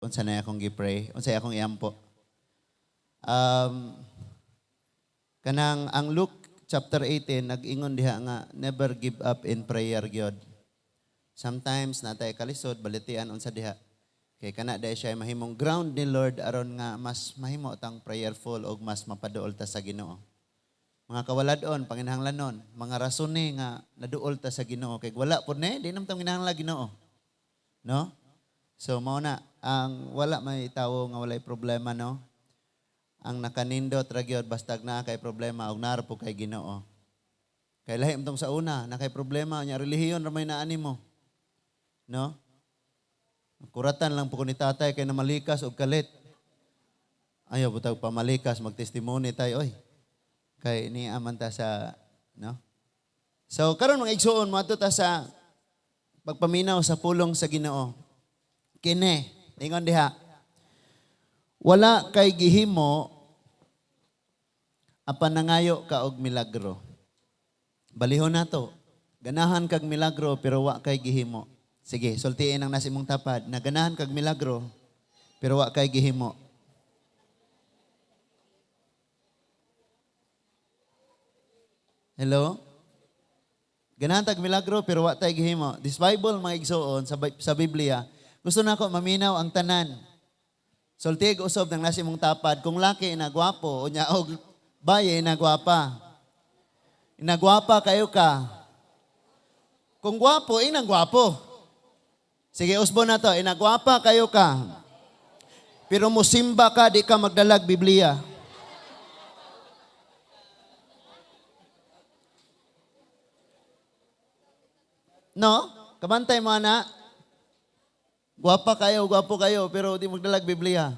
Unsa na akong gi-pray, unsa akong iampo. Kanang ang Luke chapter 18 nag-ingon diha nga never give up in prayer gyud. Sometimes natay kalisod balitian unsa diha. Kay kana dai siya mahimong ground ni Lord aron nga mas mahimo tang prayerful og mas mapaduol ta sa Ginoo. Mga kawalad-on, panginahanglanon, mga rason ni nga naduol ta sa Ginoo kay wala pud ni, di naman ta kinahanglan Ginoo. No? So mao na ang wala may tawo nga walay problema, no. Ang nakanindot ra gyud bastag naa kay problema og naa ra po kay Ginoo. Kay lahi man tong sa una, na kay problema nya relihiyon ra may naa nimo. No? Kuratan lang po ko ni tatay kay namalikas og kalit. Ayaw butag pamalikas, magtestimony tayo oy. Kay ni aman ta sa, no? So karon, mga igsuon, moadto ta sa pagpaminaw sa pulong sa Ginoo. Kini, ingon diha. Wala kay gihimo apan nangayo ka og milagro. Balihon nato. Ganahan kag milagro pero wa kay gihimo. Sige, sultiin ang nasa imong tapad na ganahan kag milagro pero wa kay gihimo. Hello? Ganahan tag milagro pero wa tay gihimo. This Bible, mga igsuon, sa Biblia, gusto nako maminaw ang tanan. Sulti og usob ng nasa imong tapad kung laki na gwapo unya og baye na gwapa. Inagwapa kayo ka. Kung gwapo, inang gwapo. Sige, usbo na to. Inagwapa kayo ka. Pero musimba ka, di ka magdalag Biblia. No? Kabantay mo, ana. Gwapa kayo, gwapo kayo, pero di magdalag Biblia.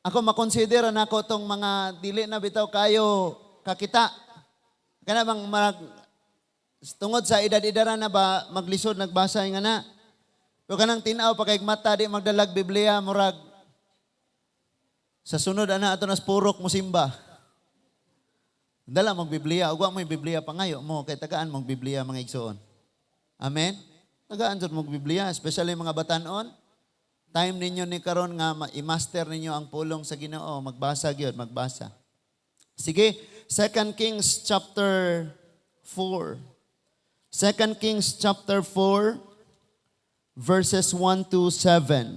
Ako makonsider na ako tong mga dili na bitaw kayo kakita. Kana bang tungod sa edad-edaran na ba maglisod nagbasa nga na. Pero kanang tin-aw pa kay mata di magdalag Biblia, murag sa sunod ana ato nas purok musimba. Dala mong Biblia, ug wa mo'y Biblia, pangayo mo kay tagaan mong Biblia, mga igsoon. Amen. Tagaan jud mong Biblia, especially mga batan-on. Time ninyo ni karon nga i-master ninyo ang pulong sa Ginoo, magbasa gyud, magbasa. Sige, 2 Kings chapter 4. 2 Kings chapter 4 verses 1 to 7.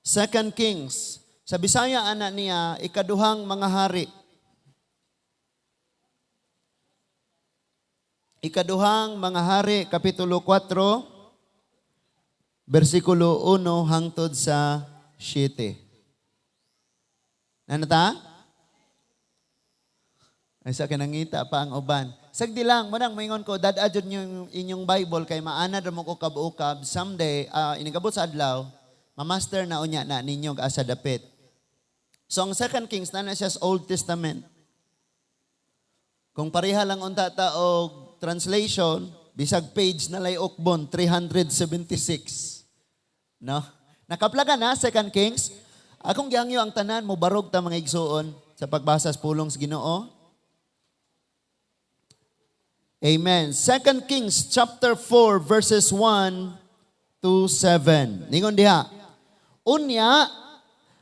2 Kings, sa Bisaya ana niya Ikaduhang Mga Hari. Ikaduhang Mga Hari kapitulo 4 bersikulo 1 hangtod sa 7. Ano ta? Ay sa kinangita pa ang uban. Sagdi lang, manang maingon ko, dad jud yung inyong Bible kay maanad ra mo ko ukab-ukab. Someday, inigabot sa adlaw, mamaster na unya na ninyo asa dapit. So ang Second Kings na na siya sa Old Testament. Kung pareha lang unta ta og translation, bisag page na lay ukbon 376. No? Nakaplaga na Second Kings. Akong gihangyo ang tanan mo barog ta, mga igsuon, sa pagbasa sa pulong sa Ginoo. Amen. Second Kings chapter 4 verses 1 to 7. Ningon diha. Unya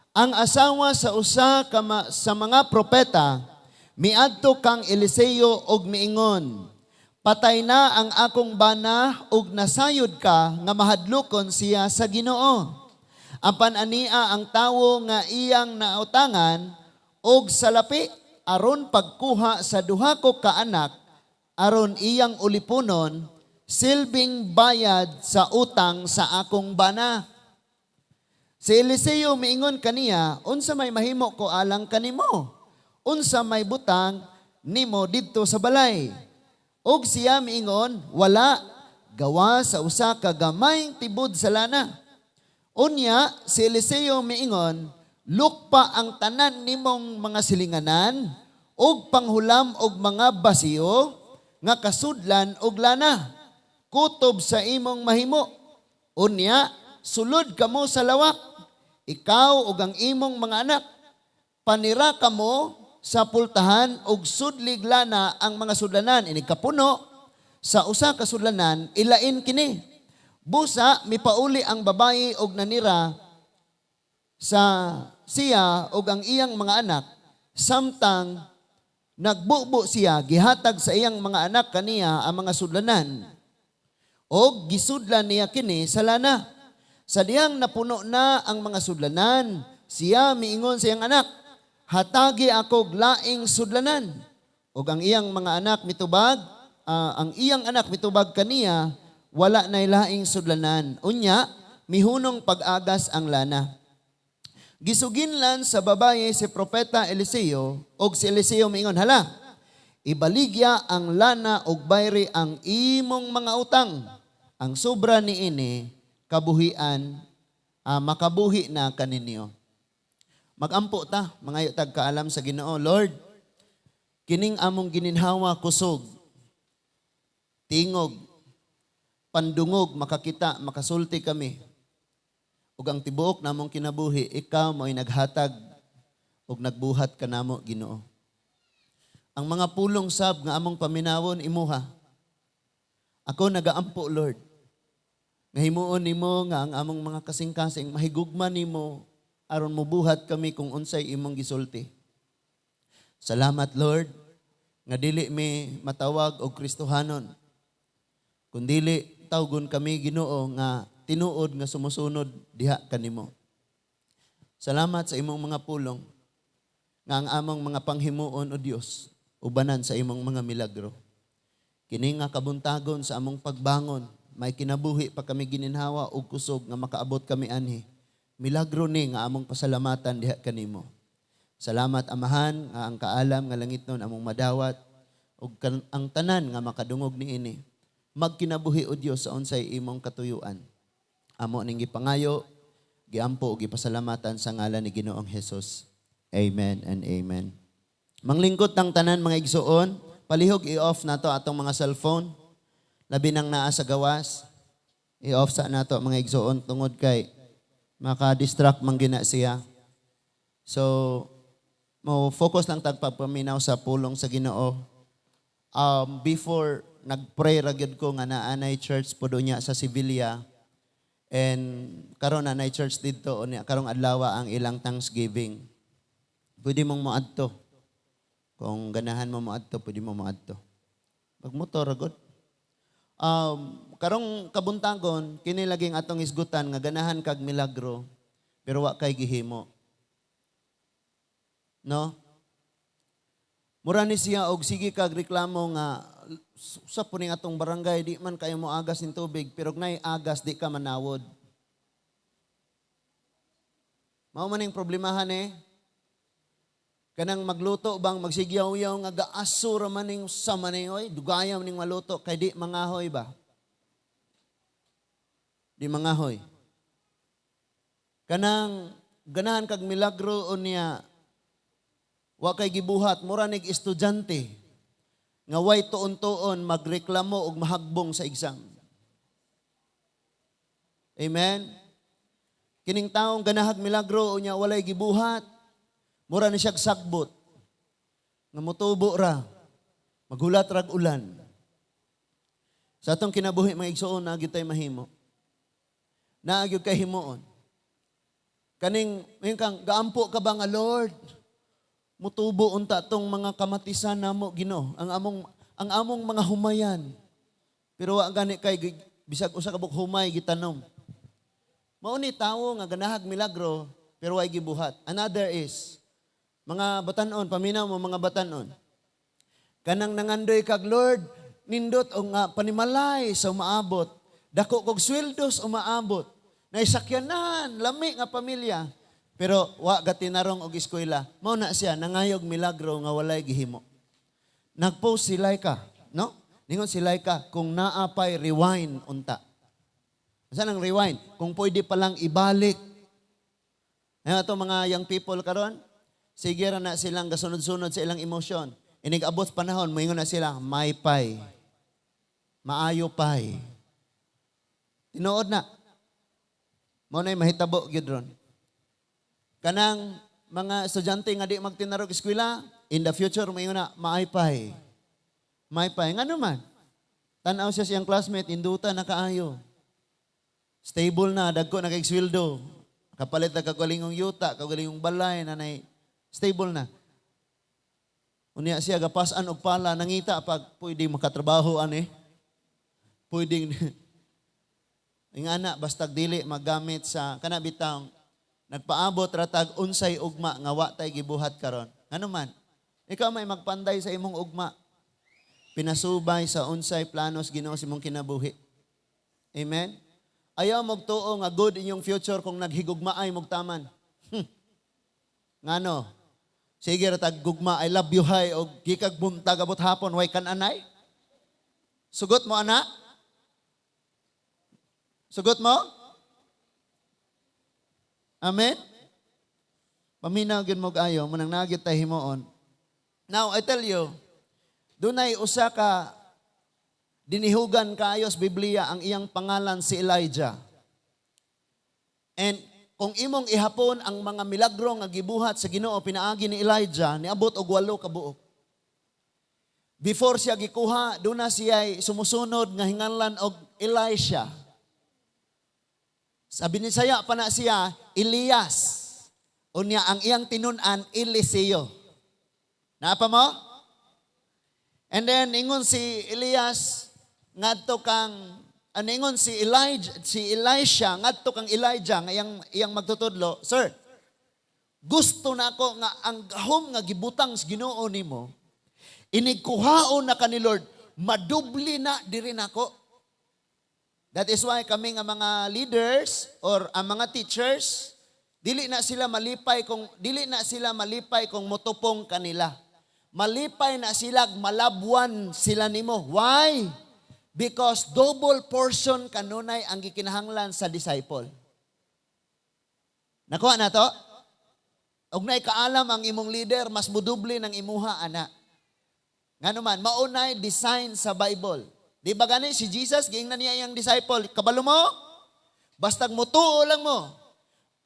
ang asawa sa usa ka sa mga propeta miadto kang Eliseo og miingon, "Patay na ang akong bana ug nasayod ka nga mahadlokon siya sa Ginoo." Apan ania ang tawo nga iyang nautangan og salapi aron pagkuha sa duha ko ka anak aron iyang ulipunon silbing bayad sa utang sa akong bana. Si Eliseo miingon kaniya, "Unsa may mahimo ko alang kanimo? Unsa may butang nimo didto sa balay?" Og siya miingon, "Wala, gawa sa usa ka gamayng tibod sa lana." Unya, si Eliseo miingon, "Lukpa ang tanan nimong mga silinganan og panghulam og mga basiyo nga kasudlan og lana. Kutob sa imong mahimo. Unya, sulod kamo sa lawak, ikaw ug ang imong mga anak. Panira kamo sa pultahan og sudlig lana ang mga sudlanan. Inig kapuno sa usa ka sudlanan, ilain kini. Busa mipauli ang babayi og nanira sa siya og ang iyang mga anak. Samtang nagbubo siya, gihatag sa iyang mga anak kaniya ang mga sudlanan og gisudlan niya kini sa lana. Sa dihang napuno na ang mga sudlanan, siya miingon sa iyang anak, "Hatagi ako laing sudlanan." Og ang iyang mga anak mitubag, ang iyang anak mitubag kaniya, "Wala na laing sudlanan." Unya, mihunong pag-agas ang lana. Gisuginlan sa babaye si Propeta Eliseo, og si Eliseo miingon, "Hala, ibaligya ang lana og bayri ang imong mga utang. Ang sobra niini kabuhian, makabuhi na kaninyo." Magampo ta, mangayo tag kaalam sa Ginoo. Lord, kining among gininhawa, kusog, tingog, pandungog, makakita, makasulti kami. Ug ang tibuok namong kinabuhi, ikaw mo'y naghatag ug nagbuhat kanamo, Ginoo. Ang mga pulong sab nga among paminawon, imuha. Ako nagaampo, Lord, nga himuon nimo nga ang among mga kasing-kasing mahigugma nimo aron mobuhat kami kung unsay imong gisulti. Salamat, Lord, nga dili mi matawag og Kristohanon. Kundili tawgon kami, Ginoo, nga tinuod nga sumusunod diha kanimo. Salamat sa imong mga pulong nga ang among mga panghimuon, O Dios, ubanan sa imong mga milagro. Kini nga kabuntagon sa among pagbangon, may kinabuhi pa kami, gininhawa og kusog nga makaabot kami anhi. Milagro ni nga among pasalamatan diha kanimo. Salamat, Amahan, nga ang kaalam nga langitnon among madawat ug ang tanan nga makadungog niini magkinabuhi, O Dios, sa unsay imong katuyuan. Amo ning gipangayo, giampo ug gipasalamatan sa ngalan ni Ginoong Hesus. Amen and amen. Manglingkod tang tanan, mga igsuon, palihog i-off nato atong mga cellphone. Labi nang naa sa gawas. I-off sa nato, mga igsuon, tungod kay maka-distract man gina siya. So, mo focus lang tag pagpaminaw sa pulong sa Ginoo. Before nagpray ra gyud ko nga naanay church po niya sa Sevilla. And karon naanay church didto unya karong adlaw ang ilang Thanksgiving. Pwede mong moadto. Kung ganahan mo moadto, pwede mo moadto. Pag motor ra gud. Karong kabuntagon, kini laging atong isgutan nga ganahan kag milagro pero wa kay gihimo. No? Mura ni siya og sige kag reklamo nga sa puning atong barangay di man kayo mo agas ning tubig, pero nay agas di ka manawod. Mao man ning problemahan eh. Kanang magluto bang magsigyaw-yaw nga gaaso ra man ning sa maning oy, dugaya man ning maluto kay di mangahoy ba? Di mangahoy. Kanang ganahan kag milagro unya wa kay gibuhat, mura nig estudyante nga way tuon-tuon magreklamo og mahagbong sa exam. Amen. Kining taong ganahag milagro unya walay gibuhat, mura ni siyag sagbot nga motubo ra, maghulat rag ulan. Sa atong kinabuhi, mga igsuon, naa gyud tay mahimo. Naa gyud kay himuon. Kaning ngayon kang gaampo ka ba nga, "Lord, mutubo unta tong mga kamatisan namo, Ginoo, ang among mga humayan." Pero wa gani kay bisag usa ka buok humay gitanom. Mao ni tawo nga ganahag milagro pero way gibuhat. Another is mga batanon, paminaw mo, mga batanon. Kanang nangandoy kag, "Lord, nindot o nga panimalay sa umaabot. Dako kog sweldo sa umaabot. Naisakyanan, lami nga pamilya." Pero wa gatinarong og eskwela. Mao na siya nangayog milagro nga walay gihimo. Nagpost si Laika, no? Ningon si Laika, kung naa pay rewind unta. Saan ang rewind? Kung pwede palang ibalik. Ngayon ato mga young people karon, sige ra na silang gasunod-sunod sa ilang emosyon. Inig abot panahon, moingon na sila, "May pay. Maayo pay." Tinuod na. Mao na'y mahitabo gyud ron. Kanang mga estudyante nga di magtinarog eskwela, in the future moingon na, "Maay pay. May pay." Ngano man? Tanaw siya siyang classmate, induta na kaayo. Stable na, dagko na kay sweldo. Kapalit na kagalingong yuta, kagalingong balay, nanay, stable na. Unya siya gapasan og pala, nangita pag pwede makatrabaho ani. Pwedeng ingana, bastag dili magamit sa kana bitang nagpaabot ratag unsay ugma nga wa tay gibuhat karon. Ngano man? Ikaw may magpanday sa imong ugma. Pinasubay sa unsay planos Ginoo sa imong kinabuhi. Amen? Ayaw magtuo nga good inyong future kung naghigugmaay mog taman. Ngano? Sige ra tag gugma, "I love you hay," og gikag buntag abot hapon way kan-anay? Sugot mo ana? Sugot mo? Amen? Paminaw gyud mo ayo, munang nagyud tay himuon. Now, I tell you, dunay usa ka dinihugan kaayo sa Biblia, ang iyang pangalan si Elijah. And kung imong ihapon ang mga milagro nga gibuhat sa Ginoo pinaagi ni Elijah, niabot og 8 ka buok. Before siya gikuha, duna siya sumusunod nga hinganlan og Elisha. Sa Binisaya pa na siya, Elias. Unya ang iyang tinun-an, Eliseo. Naapa mo? And then ingon si Elias ngadto kang ano, ingon si Elijah, si Elisha ngadto kang Elijah nga iyang iyang magtutudlo, "Sir, gusto na ako nga ang gahom nga gibutang sa Ginoo nimo, inigkuhaon na ka ni Lord, madubli na diri nako." That is why kami nga mga leaders or ang mga teachers, dili na sila malipay kung motupong kanila. Malipay na sila malabwan sila nimo. Why? Because double portion kanunay ang gikinahanglan sa disciple. Nakuha na to? Og naay kaalam ang imong leader, mas mudoble ng imuha ana. Ngano man, maunay design sa Bible. Di ba gani si Jesus, giingnan niya iyang disciple, "Kabalo mo? Bastag mutuo lang mo,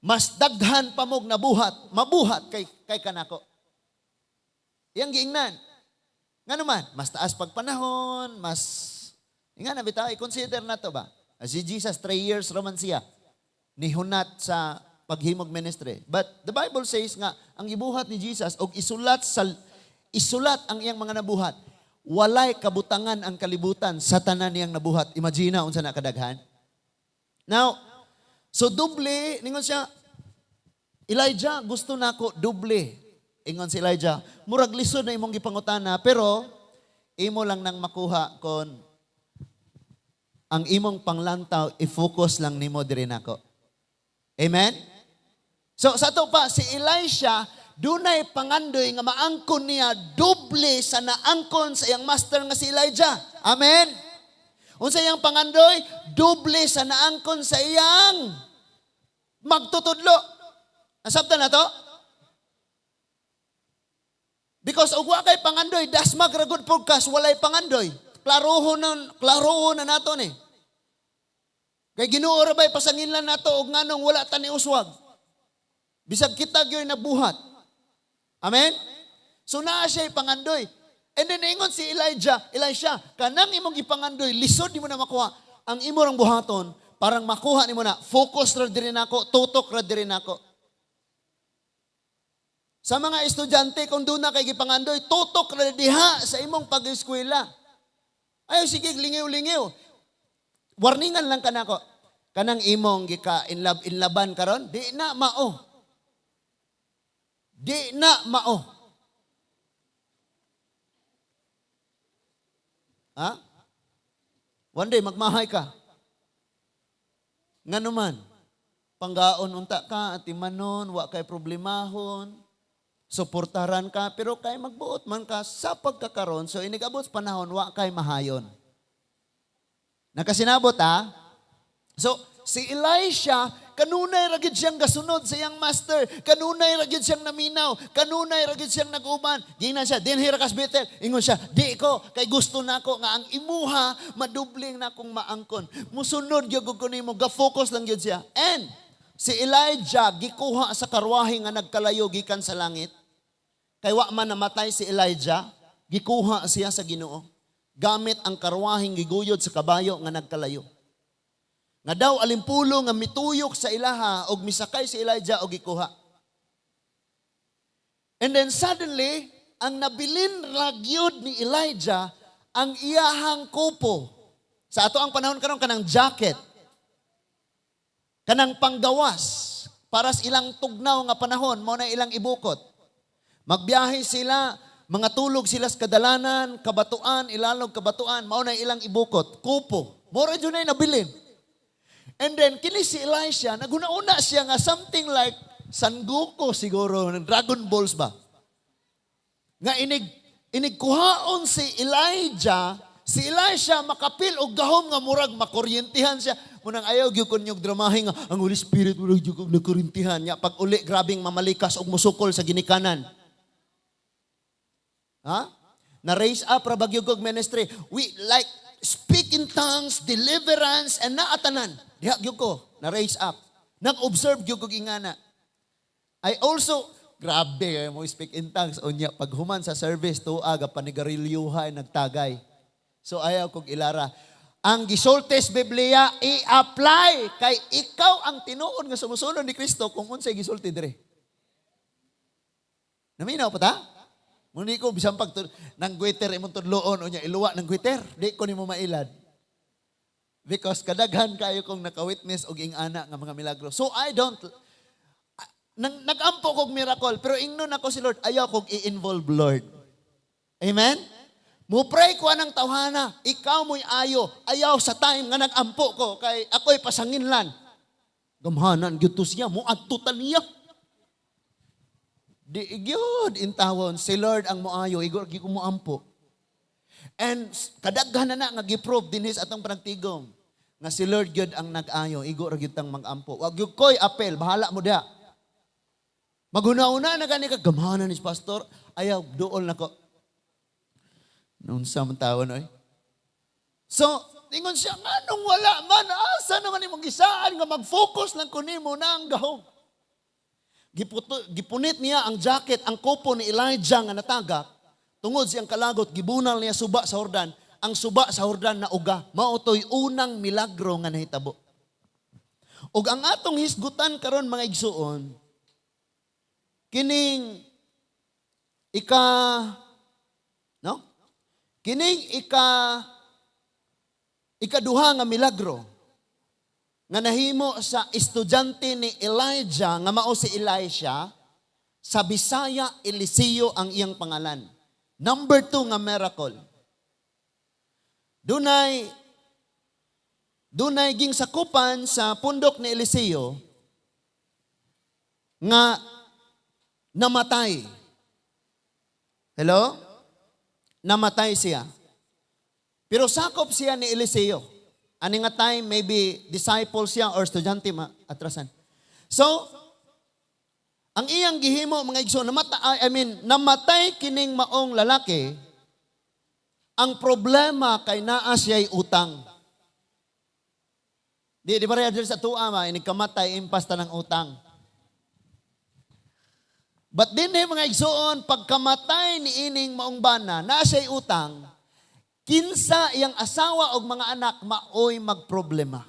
mas daghan pa mog nabuhat, mabuhat kay kanako." Iyang giingnan. Ngano man, mas taas pag panahon, mas nga na bitaw, i-consider na to ba? Si Jesus, 3 years raman siya nihunat sa paghimog ministry. But the Bible says nga, ang gibuhat ni Jesus, og isulat ang iyang mga nabuhat, walay kabutangan ang kalibutan sa tanan niyang nabuhat. Imagine unsa na kadaghan. Now, so doble, ningon siya, "Elijah, gusto nako doble." Ingon si Elijah, "Murag lisod na imong gipangutana, pero imo lang nang makuha kon ang imong panglantaw i-focus lang nimo diri nako." Amen? So sa ato pa, si Elisha, dunay pangandoy nga maangkon niya doble sa naangkon sa iyang master nga si Elijah. Amen? Unsa iyang pangandoy? Doble sa naangkon sa iyang magtutudlo. Nasabtan na to? Because og wa kay pangandoy, dasmag ra gud pugkas walay pangandoy. Klarohon na nato ni. Kay Ginoo ra bay pasanginlan nato og nganong wala ta ni uswag. Bisag kita gyoy nabuhat. Amen? So naa siya pangandoy. And then ingon si Elijah, "Elisha, kanang imong gipangandoy, lisod nimo na makuha. Ang imo rang buhaton, parang makuha nimo na, focus ra diri nako, tutok ra diri nako." Sa mga estudyante, kung duna kay gipangandoy, tutok ra diha sa imong pag-eskwela. Ayaw sige lingiw-lingiw. Warningan lang kanako. Kanang imong gika in love inlaban karon, di na mao. Di na mao. Ha? One day magmahay ka. Ngano man, panggaon unta ka, atimanon, wa kay problemahon, suportaran ka, pero kay magbuot man ka sa pagkakaron, so inigabot sa panahon, wa kay mahayon. Nakasinabot ha? So, si Elisha, kanunay ra gyud siyang gasunod sa iyang master, kanunay ra gyud siyang naminaw, kanunay ra gyud siyang nag-uban. Gingnan siya, "Dinhi ra kas Bethel." Ingon siya, "Di ko, kay gusto nako nga ang imuha, madubling na akong maangkon. Musunod gyud ko nimo," ga-focus lang gyud siya. And si Elijah gikuha sa karwahe nga nagkalayo gikan sa langit. Kay wa man namatay si Elijah, gikuha siya sa Ginoo gamit ang karwaheng giguyod sa kabayo nga nagkalayo. Nga daw alimpulo nga mituyok sa ilaha og misakay si Elijah og gikuha. And then suddenly, ang nabilin ra gyud ni Elijah ang iyahang kupo. Sa ato ang panahon karon, kanang jacket. Kanang panggawas para sa ilang tugnaw nga panahon, mao na ilang ibukot. Magbiyahe sila, mga tulog sila sa kadalanan, kabatuan, ilalog kabatuan, mao na ilang ibukot, kupo. Mao ra jud na nabilin. And then kini si Elisha, naghuna-una siya nga something like Son Goku siguro, ng Dragon Balls ba? Nga inig inig kuhaon si Elijah, si Elisha makapil og gahom nga murag makuryentihan siya. Munang ayaw gyud ko ninyong dramahin nga ang Holy Spirit murag gyud kog nakuryentihan niya. Pag uli, grabing mamalikas og musukol sa ginikanan. Ha? Na raise up ra ba gyud kog ministry. We like speak in tongues, deliverance, and naatanan. Diha gyud ko, na raise up. Nag-observe gyud kog ingana. I also, grabe mo speak in tongues unya paghuman sa service tuag panigarilyuhay nagtagay. So ayaw kog ilara. Ang gisulti sa Biblia i-apply kay ikaw ang tinuod nga sumusunod ni Kristo kung unsay gisulti dire. Naminaw pa ta? Muni ko bisan pag nang gwiter imong tudloon unya iluwa ng gwiter, di ko nimo mailad. Because kadaghan kayo kong naka-witness og ingana nga mga milagro. So I don't nang nagampo kog miracle, pero ingnon ako si Lord, ayaw kog i-involve, Lord. Amen? Mo pray ko anang tawhana, ikaw mo'y ayo, ayaw sa time nga nagampo ko kay ako'y pasanginlan. Gamhanan gyud to siya, mo adto ta niya. Di gyud intawon si Lord ang moayo, igor gyud ko moampo. And kadaghan na na nga gi-prove dinhi sa atong panagtigom nga si Lord gyud ang nag-ayo, igo ra gyud tang mag-ampo. Wag gyud ko'y apel, bahala mo diha. Maghuna-una na gani ka, gamhanan ni pastor, ayaw, duol na ko. Noon sa man tawon, oy. So, ingon siya, nganong wala man, asa naman imong gisaan nga mag-focus lang ko nimo na ang gahom. Gipunit niya ang jacket, ang kupo ni Elijah nga natagak, tungod siyang kalagot, gibunal niya suba sa Jordan. Ang suba sa Jordan na uga, mao to'y unang milagro nga nahitabo. Ug ang atong hisgutan karon, mga igsuon, kining ika, no? Kining ikaduha nga milagro nga nahimo sa estudyante ni Elijah nga mao si Elisha, sa Bisaya Eliseo ang iyang pangalan. Number 2 nga miracle. Dunay ging sakupan sa pundok ni Eliseo nga namatay. Hello? Namatay siya. Pero sakop siya ni Eliseo. Ani nga time, maybe disciple siya or estudyante, ma atrasan. So, ang iyang gihimo, mga igsoon, namata, I mean, namatay kining maong lalaki, ang problema kay naa siya'y utang. Di ba rin sa tuwa ma, inig kamatay, impas ta ng utang. But din eh, mga igsoon, pagkamatay ni ining maong bana, naa siya'y utang, kinsa iyang asawa o mga anak maoy magproblema.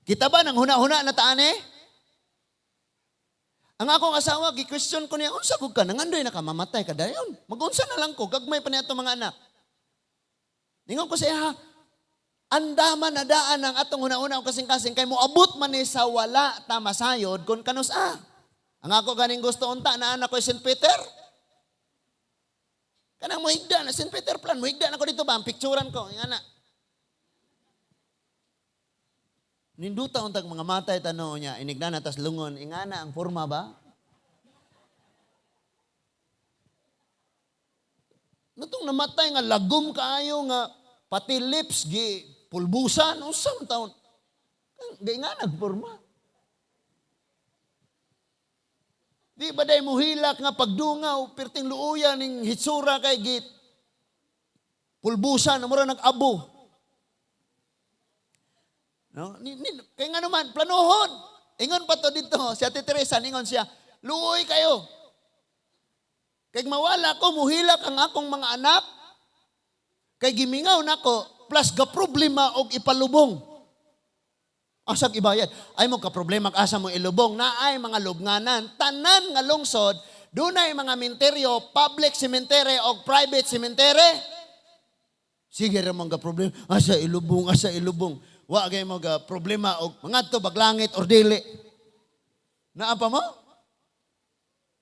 Kita ba nang huna-huna na taan eh? Ang akong asawa, gi-question ko niya, "Unsa gud ka, nangandoy na ka, mamatay ka dayon. Magunsa na lang ko, gagmay pa niya itong mga anak." Ningon ko siya, "Ha, andaman na daan ang atong huna-huna og kasing-kasing kay moabot man ni sa wala ta masayod kung kanus a." Ang ako ganing gusto unta na anak ko St. Peter. Kanang mohigda na St. Peter plan, mohigda na ko dito ba ang picturean ko, ingana. Ninduta untag mga matay tanaw niya, inigna na tas lungon, ingana ang forma ba? Natong namatay nga lagom kaayo nga pati lips gi pulbusan, unsa man taon? Di nga nagporma. Di ba day muhilak nga pagdungaw, perting luuya ning hitsura kay git pulbusan, mura nag-abo. No? Kay nga naman, planuhon. Ingon pa to dito, si Ate Teresa, ningon siya, "Luoy kayo. Kay mawala ko, muhilak ang akong mga anak. Kay gimingaw nako, Plus ga problema og ipalubong. Asag ibayad. Ay mo ka problema asa mo ilubong. Naay mga lubnganan. Tanan nga lungsod, dunay mga minteryo, public cemetery o private cemetery. Sige ra mong ga problema. Asa ilubong, asa ilubong. Wa gay mo ga problema og mangadto bag langit or dili. Naa pa mo?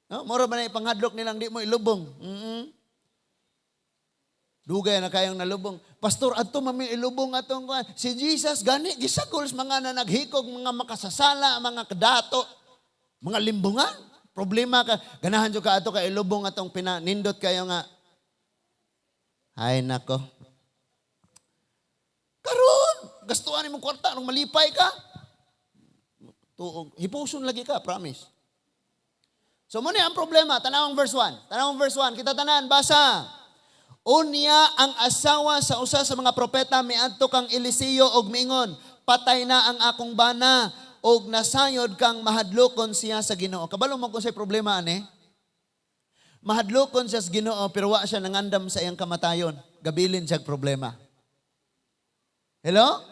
No, mura ba na ipanghadlok nilang di mo ilubong? Dugay na kayong nalubong. Pastor, adto mami ilubong atong kuan. Si Jesus gani gisagol sa mga na naghikog, mga makasasala, mga kadato, mga limbungan. Problema ka, ganahan jud ka ato ka ilubong atong pinanindot kayo nga. Ay nako. Karon, gastuhan imong kwarta nung malipay ka. Tuog, hipuson lagi ka, promise. So mao ang problema, tanawang verse 1. Tanawang verse 1, kita tanan, basa. Unya ang asawa sa usa sa mga propeta miadto kang Eliseo og miingon, "Patay na ang akong bana og nasayod kang mahadlokon siya sa Ginoo." Kabalo mo kung say problema ani? Mahadlokon siya sa Ginoo pero wa siya nangandam sa iyang kamatayon. Gabilin siya problema. Hello?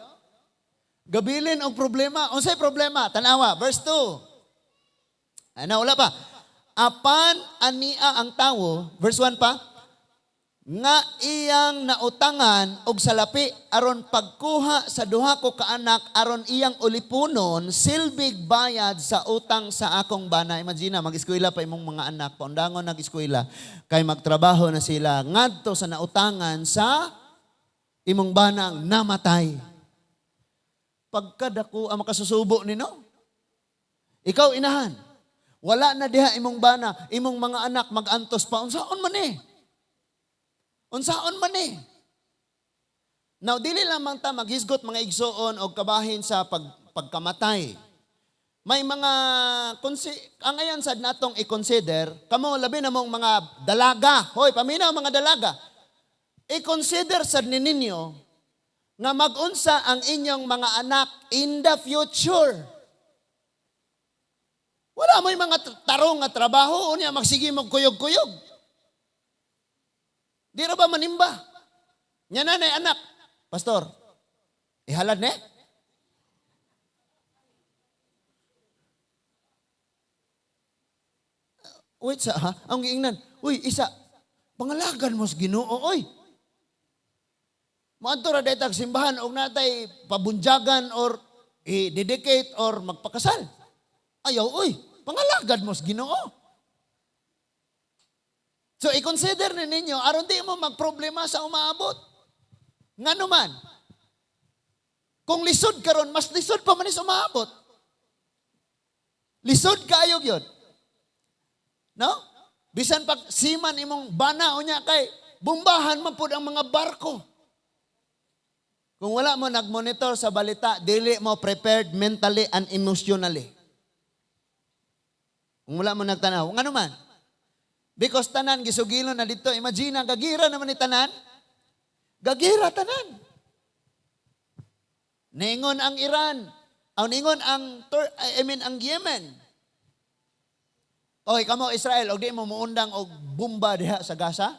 Gabilin og problema. Unsay problema? Tanawa, verse 2. Ano, wala pa. Apan ania ang tawo, verse 1 pa, nga iyang nautangan og salapi aron pagkuha sa duha ko ka anak aron iyang ulipunon silbig bayad sa utang sa akong bana. Imagine, mag-eskwela pa imong mga anak, paundangon nag-eskwela kay magtrabaho na sila ngadto sa nautangan sa imong banang namatay. Pagkadako ang makasusubo nino. Ikaw inahan. Wala na diha imong bana, imong mga anak magantos pa, unsaon man eh? Unsaon man eh? Now, dili lamang ta maghisgot, mga igsoon, og kabahin sa pagkamatay. May mga, ang ayan sad natong i-consider, kamo labi na mong mga dalaga. Hoy, paminaw mga dalaga. I-consider sad ni ninyo nga magunsa ang inyong mga anak in the future. Wala mo'y mga tarong nga trabaho, unya magsige mo kuyog-kuyog. Di ra ba manimba? Nya nanay anak, "Pastor, ihalad ne?" Wait sa ha, ang giingnan, "Uy, isa, pangalagan mo sa Ginoo, oy. Moadto ra daytag simbahan og natay pabunjagan or i-dedicate or magpakasal. Ayaw, oy, pangalagad mo sa Ginoo." So, i-consider ni ninyo, aron di mo magproblema sa umaabot. Ngano man, kung lisod karon, mas lisod pa man is umaabot. Lisod kaayo gyud. No? Bisan pag seaman imong bana unya kay bumbahan man pud ang mga barko. Kung wala mo nagmonitor sa balita, dili mo prepared mentally and emotionally. Kung wala mo nagtanaw, ngano man? Because tanan gisugilon na dito. Imagine, gagira naman ni tanan. Gagira tanan. Ningon ang Iran. Aw, ningon ang I mean ang Yemen. "Oy, kamo Israel, og di mo muundang og bomba diha sa Gaza,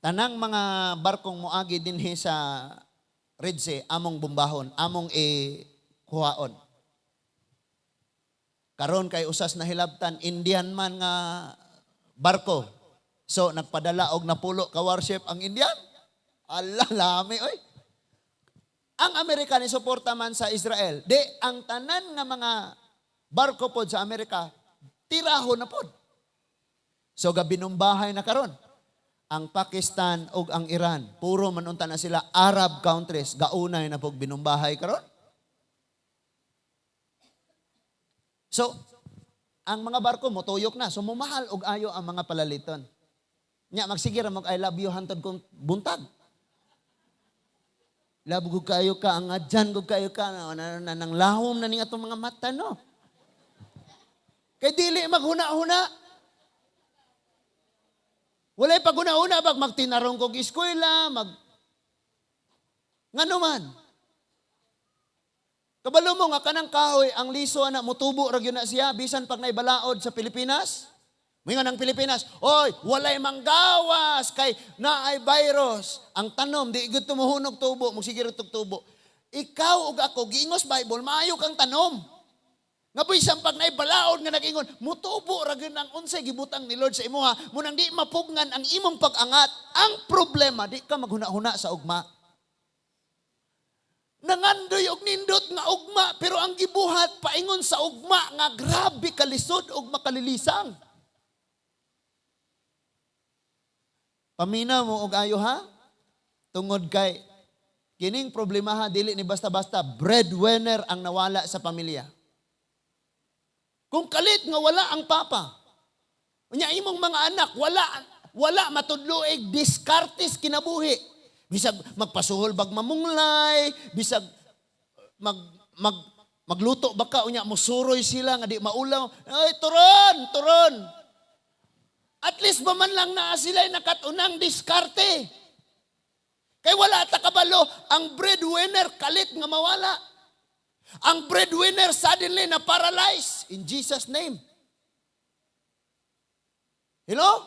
tanang mga barkong moagi dinhi sa Red Sea, among bombahon, among i-kuhaon." Karon kay usas na hilabtan, Indian man nga barko. So nagpadala og napulo ka warship ang Indian. Ala, lami oy. Ang Amerika ni suporta man sa Israel. Di ang tanan nga mga barko pod sa Amerika tiraho na pod. So gabinumbahay na karon ang Pakistan ug ang Iran. Puro man unta na sila Arab countries, gaunay na pog binumbahay karon. So ang mga barko motuyok na. So mumahal og ayo ang mga palaliton. Nya magsige ra mag I love you hantod kung buntag. Love ko kayo ka, ang adyan ko kayo ka, na, na, na, nang lahom na ning atong mga mata, no? Kay dili maghuna-huna. Walay paghuna-huna bag magtinarong kog eskwela, mag ngano man. Kabalo mo nga kanang kahoy, ang liso ana motubo ra gyud na siya bisan pag naibalaod sa Pilipinas. Moingon ang Pilipinas, "Oy, walay manggawas kay naay virus." Ang tanom, di gud tumuhunog tubo, mugsige ra tug tubo. Ikaw ug ako, giingos Bible, maayo kang tanom. Nga bisan pag naay balaod nga nag-ingon, mutubo ra gyud ang unsay gibutang ni Lord sa imuha, munang di mapugnan ang imong pag-angat. Ang problema, di ka maghuna-huna sa ugma. Nangandoy og nindot nga ugma, pero ang gibuhat paingon sa ugma nga grabe kalisod og makalilisang. Paminaw mo og ayo ha? Tungod kay kining problema ha, dili ni basta-basta breadwinner ang nawala sa pamilya. Kung kalit nga wala ang papa, unya imong mga anak wala wala matudloig diskartes kinabuhi. Bisag magpasuhol bag mamunglay, bisag mag mag magluto baka unya musuroy sila nga di maulaw. Ay, turon, turon. At least ba man lang naa sila nakatunang diskarte. Kay wala ta kabalo, ang breadwinner kalit nga mawala. Ang breadwinner suddenly na paralyzed in Jesus' name. Hello?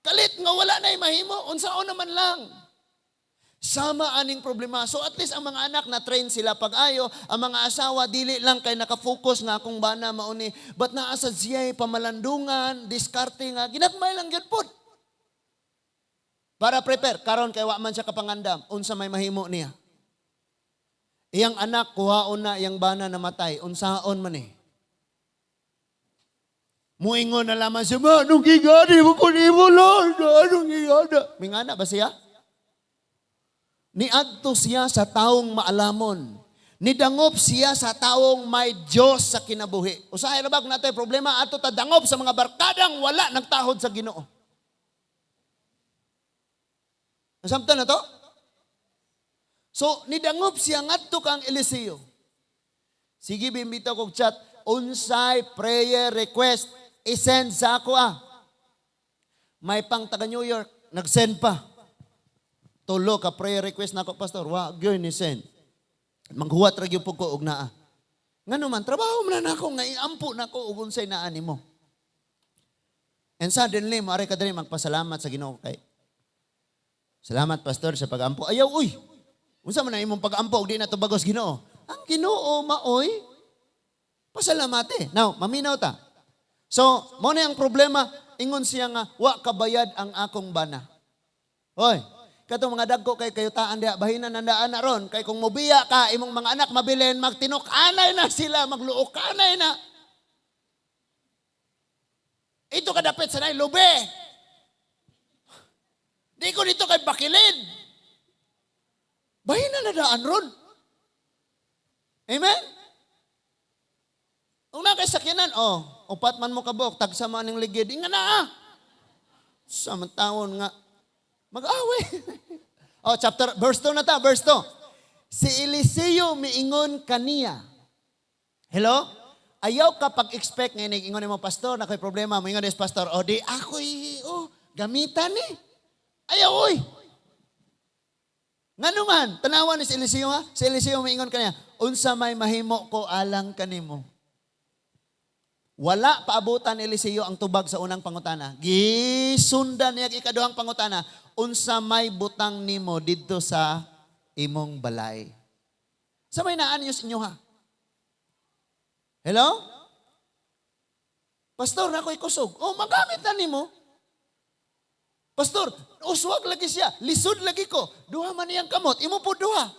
Kalit nga wala na mahimo, unsaon naman lang. Sama aning problema. So at least ang mga anak na train sila pag-ayo, ang mga asawa dili lang kay nakafocus nga akong bana mauni, but naa sa siya pamalandungan, diskarte nga ginagmay lang gyud pod. Para prepare karon kay wa man siya kapangandam unsa may mahimo niya. Iyang anak kuhaon na iyang bana namatay, unsaon man eh. Muingon na lamang siya, "Ma, anong gigani mo ko nimo, Lord? Anong gigani?" Mingana ba siya? Niadto siya sa taong maalamon. Nidangop siya sa taong may Diyos sa kinabuhi. Usahay ra ba kung natay problema, ato ta dangop sa mga barkadang wala nagtahod sa Ginoo. Nasamtan na to? So, nidangop siya ngadto kang Eliseo. Sige, bimbito kog chat, unsay prayer request, isend sa ako ah. May pang taga New York, nag-send pa. Tulo ka prayer request nako, Pastor, wa gyud ni send. Manghuwat ra gyud pud ko og naa. Ngano man trabaho man na nako nga iampo nako og unsay naa nimo. And suddenly, maari ka diri magpasalamat sa Ginoo kay "Salamat, Pastor, sa pagampo." Ayaw uy. Unsa man ang imong pagampo og di na tubagos Ginoo? Ang Ginoo maoy pasalamate. Now, maminaw ta. So, mo na ang problema, ingon siya nga wa kabayad ang akong bana. Hoy, katong mga dagko kay kayutaan diha, bahinan nandaan na ron kay kung mobiya ka, imong mga anak mabilin, magtinuk-anay na sila, magluokanay na. Ito kadapit sa nay lube. Di ko dito kay bakilid. Bahinan na daan ron. Amen? Kung na kay sakyanan, oh, upat man mo kabok, tagsa man ng ligid, inga na ah. Sa man taon nga, mag-away. Oh, chapter, verse 2 na ta, verse 2. Si Eliseo miingon kaniya. Hello? Ayaw ka pag-expect nga ingon mo, "Pastor, na ko'y problema." Moingon is pastor, "O di ako'y, oh, gamitan ni." Ayaw, oy. Ngano man, tanawa ni si Eliseo ha? Si Eliseo miingon kaniya, "Unsa may mahimo ko alang kanimo?" Wala paabutan ni Eliseo ang tubag sa unang pangutana. Gisundan niya ang ikaduhang pangutana, "Unsa may butang nimo didto sa imong balay?" Sa may naan niyo sa inyo ha? Hello? "Pastor, na ako'y kusog." Oh, magamit na nimo. "Pastor, uswag lagi siya. Lisod lagi ko." Duha man iyang kamot. Imo po duha.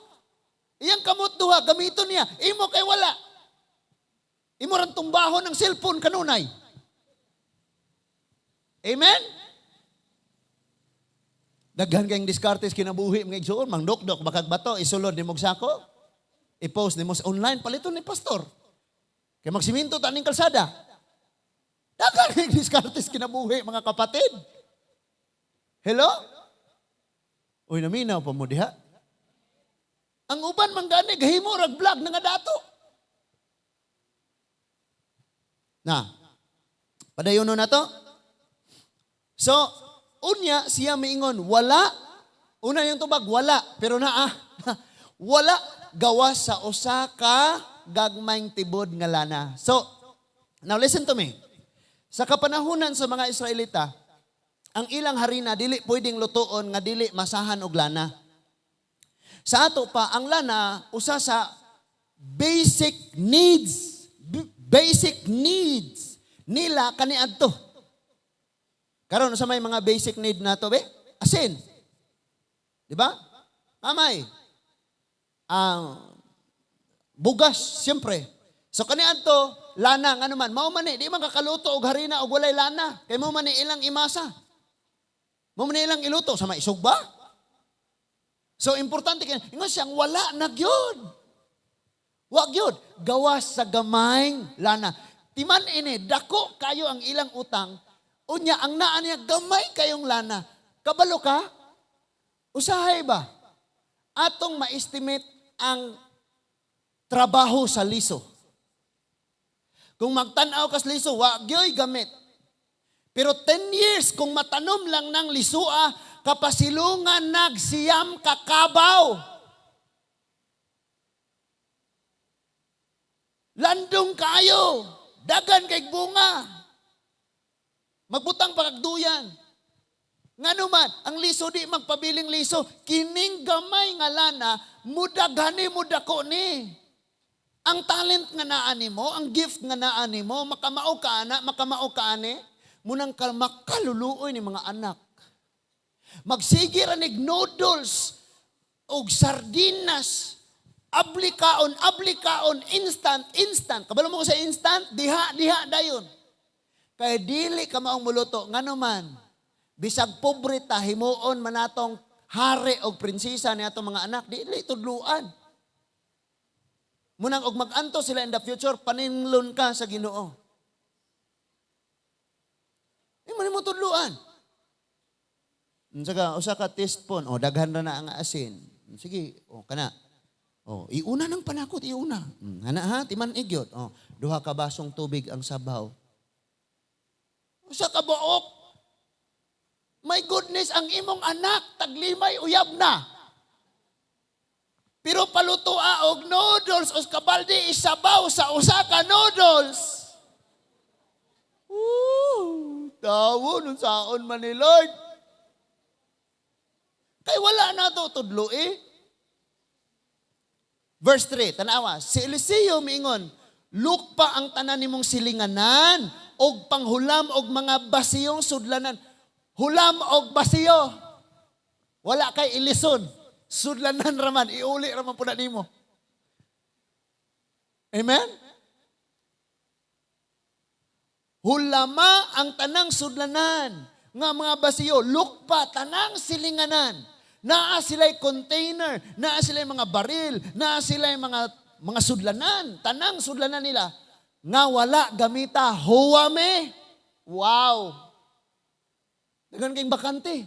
Iyang kamot duha, gamiton niya. Imo kay wala. Imo rang tumbahon ng cellphone kanunay. Amen? Daghan kayong diskartes kinabuhi mga igsuon, mangdokdok bakag bato, isulod nimo og sako. I-post nimo sa online, paliton ni pastor. Kay magsiminto ta ning kalsada. Daghan kayong diskartes kinabuhi, mga kapatid. Hello? Uy, naminaw pa mo diha. Ang uban man gani gahimo rag vlog na nga dato. Na. Padayon na to. So, unya siya miingon, "Wala." Una yung tubag, "Wala." Pero naa, "Wala gawas sa usa ka gagmayng tibod nga lana." So, now listen to me. Sa kapanahunan sa mga Israelita, ang ilang harina dili pwedeng lutoon nga dili masahan og lana. Sa ato pa, ang lana usa sa basic needs, basic needs nila kaniadto. Karon, sa may mga basic need nato be? Asin. Di ba? Kamay. Ang bugas, siyempre. So kaniadto, lana ngano man, mao man ni di man kakaluto og harina og walay lana. Kay mao man ni ilang imasa. Mao man ni ilang iluto sa maisog ba? So importante kay ingon siyang wala na gyud. Wa gyud gawas sa gamayng lana. Timan ini dako kayo ang ilang utang. Unya ang naa niya gamay kayong lana. Kabalo ka? Usahay ba? Atong ma-estimate ang trabaho sa liso. Kung magtan-aw kas liso, wa gyoy gamit. Pero 10 years, kung matanom lang ng lisua, kapasilungan nag 9 kakabaw. Landong kayo, dagan kay bunga. Magbutang pagduyan. Ngano man, ang liso di magpabiling liso, kining gamay nga lana, mudaghani mudako ni. Ang talent nga naa nimo, ang gift nga naa nimo, makamao ka ana, makamao ka ani, munang ka makaluluoy ni mga anak. Magsige ra nig noodles og sardinas. Abli kaon, abli kaon, instant, instant. Kabalo mo ko sa instant, diha, diha dayon. Kay dili ka maong muluto, ngano man, bisag pobre ta, himuon man natong hari og prinsesa ni atong mga anak, dili tudluan. Munang og mag-anto sila in the future, paninglon ka sa Ginoo. Di mo nimo tudluan. Saka, usa ka teaspoon, o daghan ra na ang asin. Sige, o kana. O, iuna ng panakot, iuna. Hana ha, timan igyot. O, duha ka basong tubig ang sabaw. Usa ka buok. My goodness, ang imong anak, taglimay uyab na. Pero palutoa og noodles os kabaldi isabaw sa usa ka noodles. Woo! Tawo nun saon man ni Lord. Kay wala na to tudlo eh. Verse 3, tanawa, si Eliseo miingon, "Lukpa ang tanan nimong silinganan og panghulam og mga basiyong sudlanan." Hulam og basiyo. Wala kay ilison. Sudlanan raman, iuli raman pud na nimo. Amen? Hulama ang tanang sudlanan nga mga basiyo, lukpa tanang silinganan. Naa sila'y container, naa sila'y mga baril, naa sila'y mga sudlanan, tanang sudlanan nila nga wala gamita, huwame. Wow. Daghan kayong bakante.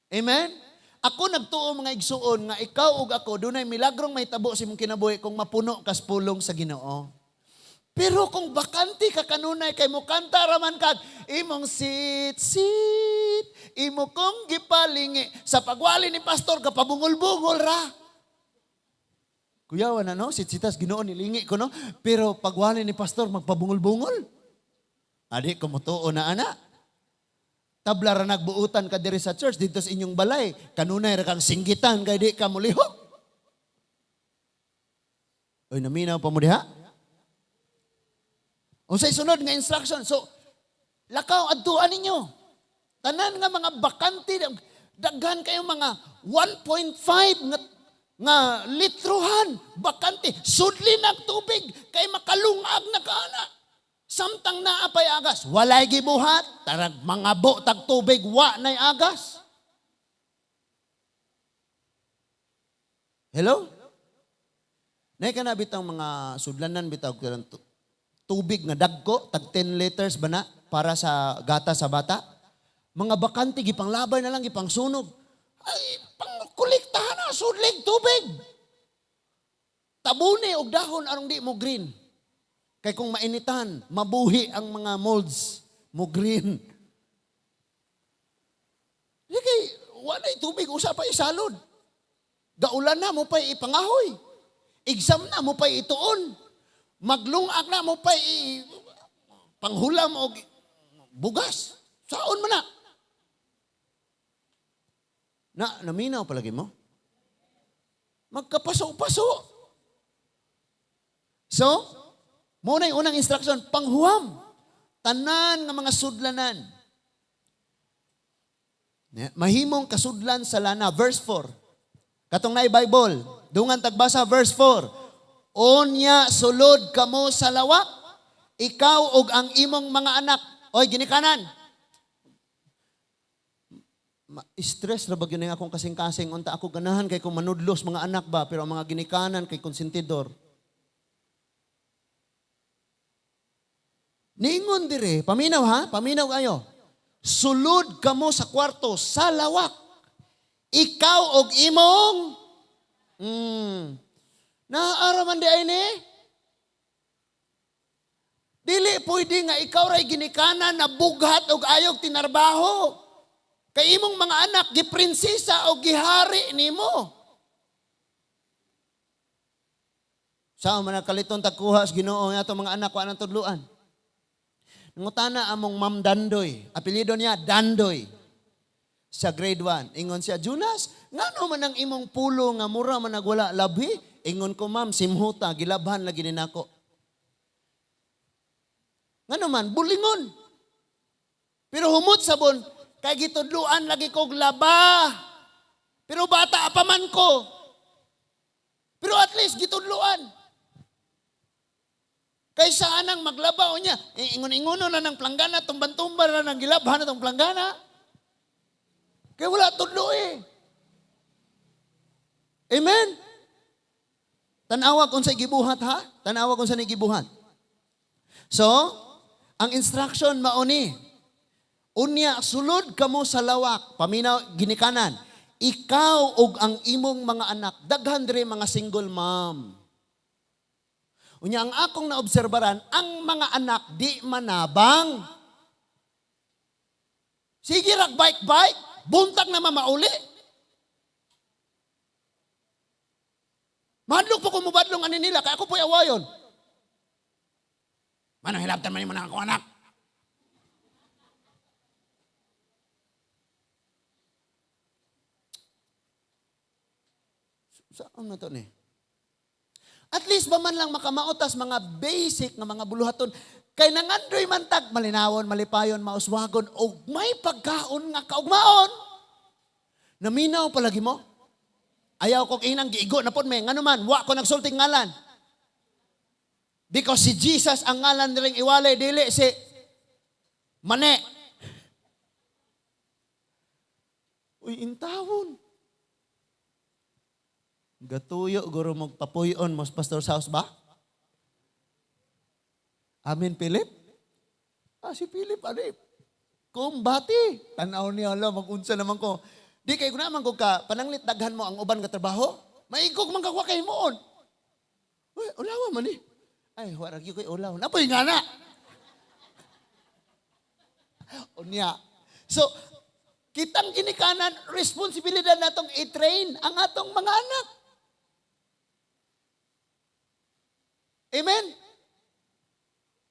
Amen? Ako nagtuo, mga igsuon, nga ikaw ug ako dunay milagrong mahitabo sa imong kinabuhi kung mapuno kas pulong sa Ginoo. Pero kung bakante ka kanunay kay mo kanta raman kag imong sit sit imo kong gipalingi, sa pagwali ni pastor kapabungol-bungol ra. Kuyawa na no, sit sitas Ginoo nilingi ko no, pero pagwali ni pastor magpabungol-bungol. Adi ko motuo na ana. Tabla ra nagbuutan ka diri sa church dito sa inyong balay, kanunay ra kang singgitan kay di ka mulihok. Oy, naminaw pa mo diha? Unsay sunod nga instruction? So, lakaw adtuan ninyo. Tanan nga mga bakante, daghan kayong mga 1.5 nga litrohan, bakante, sudli ng tubig, kay makalungag na kaana. Samtang naa pay agas, walay gibuhat, tarag mga tag tubig, wa nay agas. Hello? Nay ka na bitang mga sudlanan bitaw tubig nga dagko, tag 10 liters ba na, para sa gata sa bata? Mga bakante, gipanglabay na lang, gipangsunog. Ay, pangkolektahan na, sudlig tubig. Tabuni og dahon arong di mo green. Kay kung mainitan, mabuhi ang mga molds, mo green. Di kay, walay tubig, usa pa isalod. Gaulan na mo pa ipangahoy. Exam na mo pa ituon. Maglungag na mo pa i... Panghulam og bugas. Saon man na? Na, naminaw palagi mo? Magkapaso-paso. So, mao na yung unang instruction, panghuam. Tanan nga mga sudlanan. Mahimong kasudlan sa lana. Verse 4. Katong na Bible. Dungan tagbasa verse 4. Unya sulod kamo sa lawak, ikaw ug ang imong mga anak. Oy, ginikanan. Stress ra ba gyud akong kasing-kasing, unta ako ganahan kay kung manudlos mga anak ba, pero ang mga ginikanan kay konsentidor. Ningon dire, paminaw ha, paminaw kayo. Sulod kamo sa kwarto sa lawak. Ikaw og imong Naara man di ay ni. Dili pwede nga ikaw ray ginikanan na bughat og ayog tinarbaho. Kay imong mga anak giprinsesa o gihari nimo. Sa man kaliton tagkuha sa Ginoo nga atong mga anak wa nang tudluan. Nangutana among Ma'am Dandoy, apelyido niya Dandoy. Sa grade 1, ingon siya, "Jonas, ngano man ang imong pulo nga mura man nagwala labhi?" Ingon ko, "Ma'am, simhuta, gilabhan lagi ni nako." Ngano man, bulingon. Pero humot sabon, kay gitudluan lagi kog laba. Pero bata pa man ko. Pero at least gitudluan. Kaysa anang maglaba o niya, ingon-ingono na ng planggana, tumban-tumban na ng gilabhan na tong planggana. Kaya wala tudlo eh. Amen? Tanawa kung sa gibuhat ha? Tanawa kung sa gibuhat. So, ang instruction mauni. Unya, sulod kamo sa lawak, paminaw, ginikanan. Ikaw ug ang imong mga anak, daghan diri mga single mom. Unya, ang akong naobserbaran, ang mga anak di manabang. Sige rag bike-bike, buntag na mamauli. Mahadlok po kung mubadlong ani nila, kaya ako po'y awayon. Manang hilabtan man yung ako anak. Saan na to ni? At least ba man lang makamautas mga basic nga mga buluhaton. Kay nangandoy man tag, malinawon, malipayon, mauswagon, og may pagkaon nga kaugmaon. Naminaw palagi mo? Ayaw kong inang giigo na pod me. Ngano man, wa ko nagsulting ngalan. Because si Jesus ang ngalan nilang iwalay, dili si Mane. Uy, intawon. Gatuyo, guro magpapuyon mo sa pastor's house ba? Amen, Philip? Ah, si Philip, ano eh? Kumbati. Tanaw niya, ala, mag-unsa naman ko. Di kay naman ko ka, pananglit daghan mo ang uban nga trabaho, maigog man ka kay moon. Uy, ulawa man eh. Ay, warag yun kay ulaw. Napoy nga na. Unya. So, kitang ginikanan, responsibilidad natong i-train ang atong mga anak. Amen?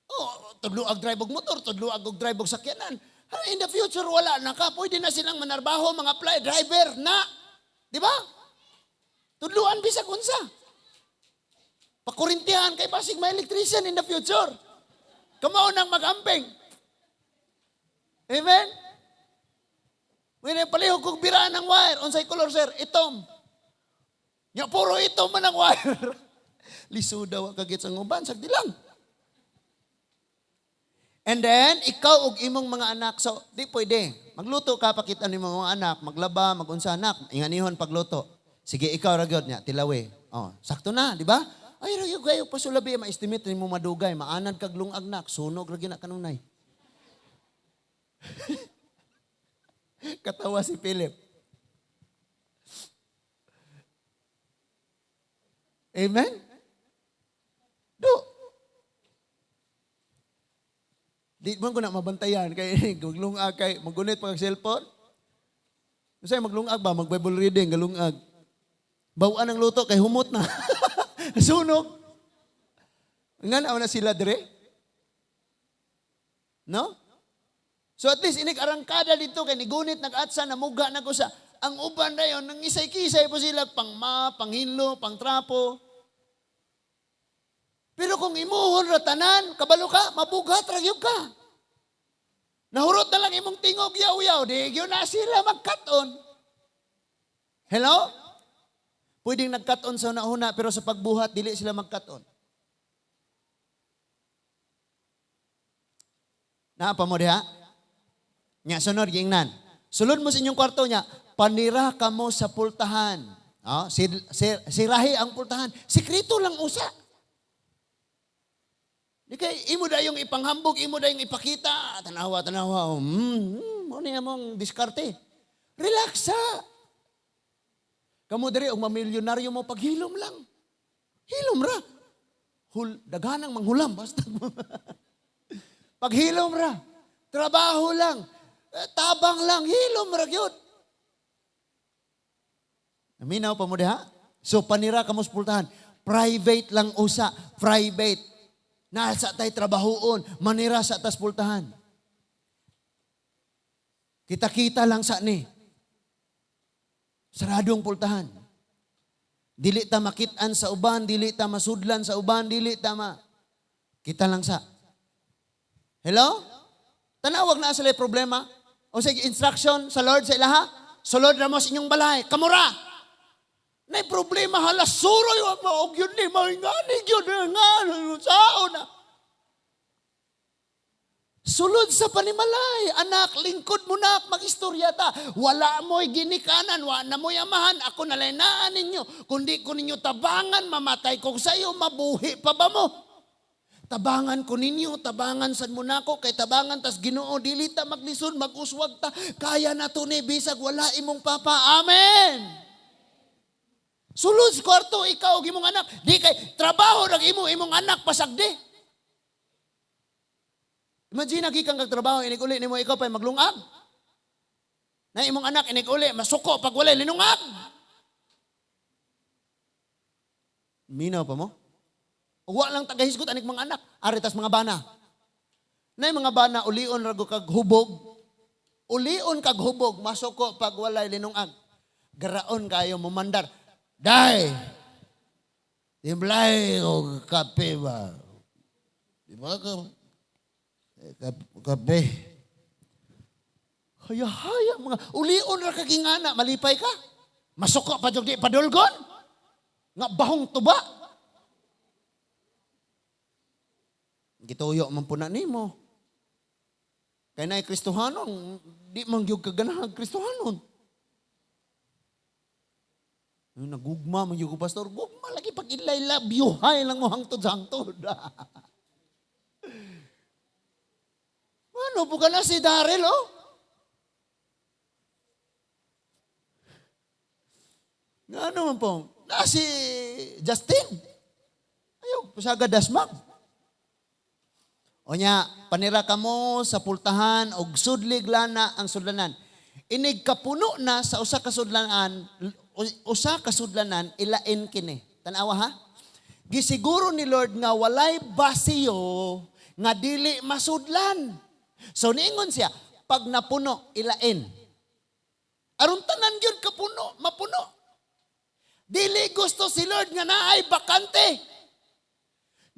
Oh, tudlo ag drive og motor, tudlo ag og drive og sakyanan. In the future, wala na ka. Pwede na silang manarbaho, mga apply, driver na. Di ba? Tudluan bisag unsa. Pakurintihan kay basig may electrician in the future. Kamao nang mag-amping. Amen? May palihog kong biraan ng wire. Unsay color, sir? Itom. Nya puro itom man ang wire. Lisuda wa kagit sa uban, sagdi lang. And then, ikaw ug imong mga anak, so di pwede. Magluto ka, pakita nimo mga anak, maglaba, magunsa anak, inganihon pagluto. Sige, ikaw ra gyud niya, tilawi. Oh, sakto na, di ba? Ay, ra gyud kayo pasulabi, ma-estimate nimo madugay, maanad kag lungag nak, sunog ra gyud na kanunay. Katawa si Philip. Amen? Do. Di man ko na mabantayan kay maglungag kay magunit pag cellphone. Kasi maglungag ba, mag Bible reading galungag. Bawaan ang luto kay humot na. Sunog. Nga na sila dire. No? So at least inig arangkada dito kay nigunit nag-atsa namuga na ko sa ang uban dayon nang isay-kisay po sila pang ma, panghinlo, pang trapo. Pero kung imuhon ra tanan, kabalo ka, mabugat ra gyud ka. Nahurot na lang imong tingog yaw-yaw, di gyud na sila magkat-on. Hello? Pwedeng nagkat-on sa una-una, pero sa pagbuhat, dili sila magkat-on. Naa pa mo diha? Nya, sunod, giingnan. Sulod mo sa inyong kwarto niya, panira ka mo sa pultahan. Oh, sirahi ang pultahan. Sikreto lang usa. Di kay imo dayong ipanghambog, imo dayong ipakita. Tanawa, tanawa. Mo niya mong diskarte. Relax ha. Kamu diri og mamilyonaryo mo paghilom lang. Hilom ra. Daghanang manghulam basta. Paghilom ra. Trabaho lang. Tabang lang, hilom ra gyud. Naminaw pa mo diha? So panira kamo sa pultahan. Private lang usa, private. Nasa tay trabahoon, manira sa tas pultahan. Kita-kita lang sa ni. Saradong pultahan. Dili ta makit-an sa uban, dili ta masudlan sa uban, dili ta ma. Kita lang sa. Hello? Tanawag na sila problema. O sige, instruction sa Lord sa ilaha. Sulod ra mo sa inyong balay. Kamura! Nay problema hala suroy wa mo og yun ni maingani gyud nga sao na. Sulod sa panimalay, anak, lingkod mo nak, magistorya ta. Wala mo'y ginikanan, wa na mo'y amahan, ako nalaynaan ninyo. Kundi ko ninyo tabangan, mamatay ko sa iyo, mabuhi pa ba mo? Tabangan ko ninyo, tabangan sad mo nako, kay tabangan tas Ginoo dili ta maglisod, mag-uswag ta. Kaya na to ni bisag wala imong papa. Amen. Sulod sa kwarto, ikaw ug imong anak. Di kay trabaho nag imo imong anak pasagdi. Imagine gikan kag trabaho inig uli nimo ikaw pa maglungag. Na imong anak inig uli masuko pag walay linungag. Minaw pa mo? Wa lang tagahisgot anig mga anak, ari tas mga bana. Nay mga bana ulion ra kag hubog. Ulion kag hubog masuko pag walay linungag. Garaon kayo momandar. Day! Timplay og kape ba? Di ba ka? Kape. Haya-haya mga ulion ra kag ingana, malipay ka. Masuko pa jud di padulgon. Nga bahong tuba. Gituyo man po na nimo. Kay naay Kristohanon, di man gyud ka ganahag Kristohanon. Nagugma man gyud ko pastor, gugma lagi pag ilay love you, hay lang mo hangtod sa hangtod. Ano po ka na si Daryl, oh? Ano man po? Na si Justin. Ayaw, pasaga dasmag. O nya, panira ka mo sa pultahan og sudlig lana ang sudlanan. Inig kapuno na sa usa ka sudlanan, usa ka sudlanan ilain kini. Tan-awa ha? Gisiguro ni Lord nga walay basiyo nga dili masudlan. So niingon siya, pag napuno, ilain. Aron tanan gyud kapuno, mapuno. Dili gusto si Lord nga naay bakante.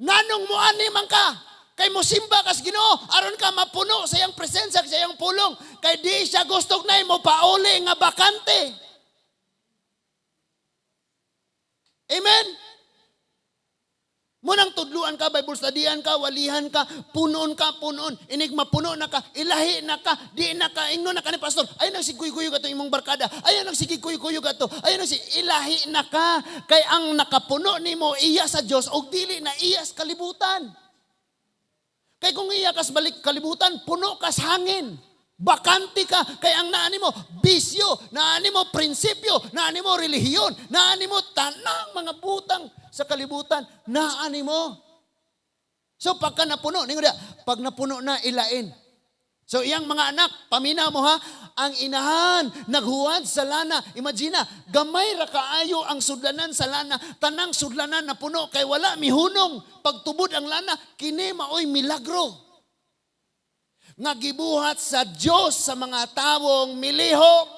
Nganong muani man ka? Kay mosimba kas Ginoo, aron ka mapuno sa iyang presensya, sa iyang pulong. Kay di siya gusto na mo pauli nga bakante. Amen? Munang tudluan ka, Bible studyan ka, walihan ka, punoon ka, punoon. Inig mapuno na ka, ilahi na ka, di na ka, ingno na ka ni pastor. Ay nang sigkuy-kuyo ka imong barkada. Ay nang sigkuy-kuyo ka to. Ay nang ilahi na ka. Kay ang nakapuno nimo iya sa Dios og dili na iya sa kalibutan. Kay kung iya kas balik kalibutan, puno kas hangin. Bakante ka, kay ang naani mo, bisyo, naani mo, prinsipyo, naani mo, relihiyon, naani mo, tanang mga butang sa kalibutan, naani mo. So pagka napuno, ningo diya, pag napuno na, ilain. So iyang mga anak, paminaw mo ha, ang inahan, naghuwad sa lana. Imagine na, gamay ra kaayo ang sudlanan sa lana, tanang sudlanan na puno, kay wala mihunong. Pagtubod ang lana, kini maoy milagro. Nga gibuhat sa Dios sa mga tawong milihok.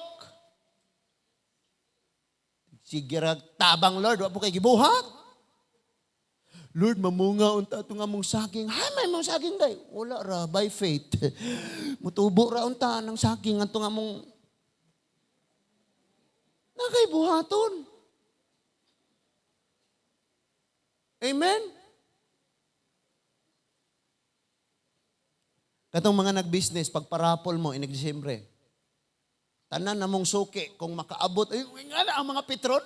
Sige rag tabang, Lord, wa po kay gibuhat. Lord, mamunga unta itong among saging. Hay, may mong saging day. Wala ra, by faith. Mutubo ra unta ng saging atong among. Nakay buhaton. Amen? Katong mga nag-business, pagparapol mo, inig Disyembre, tanan namong suki, kung makaabot, ay, nga na ang mga Petron.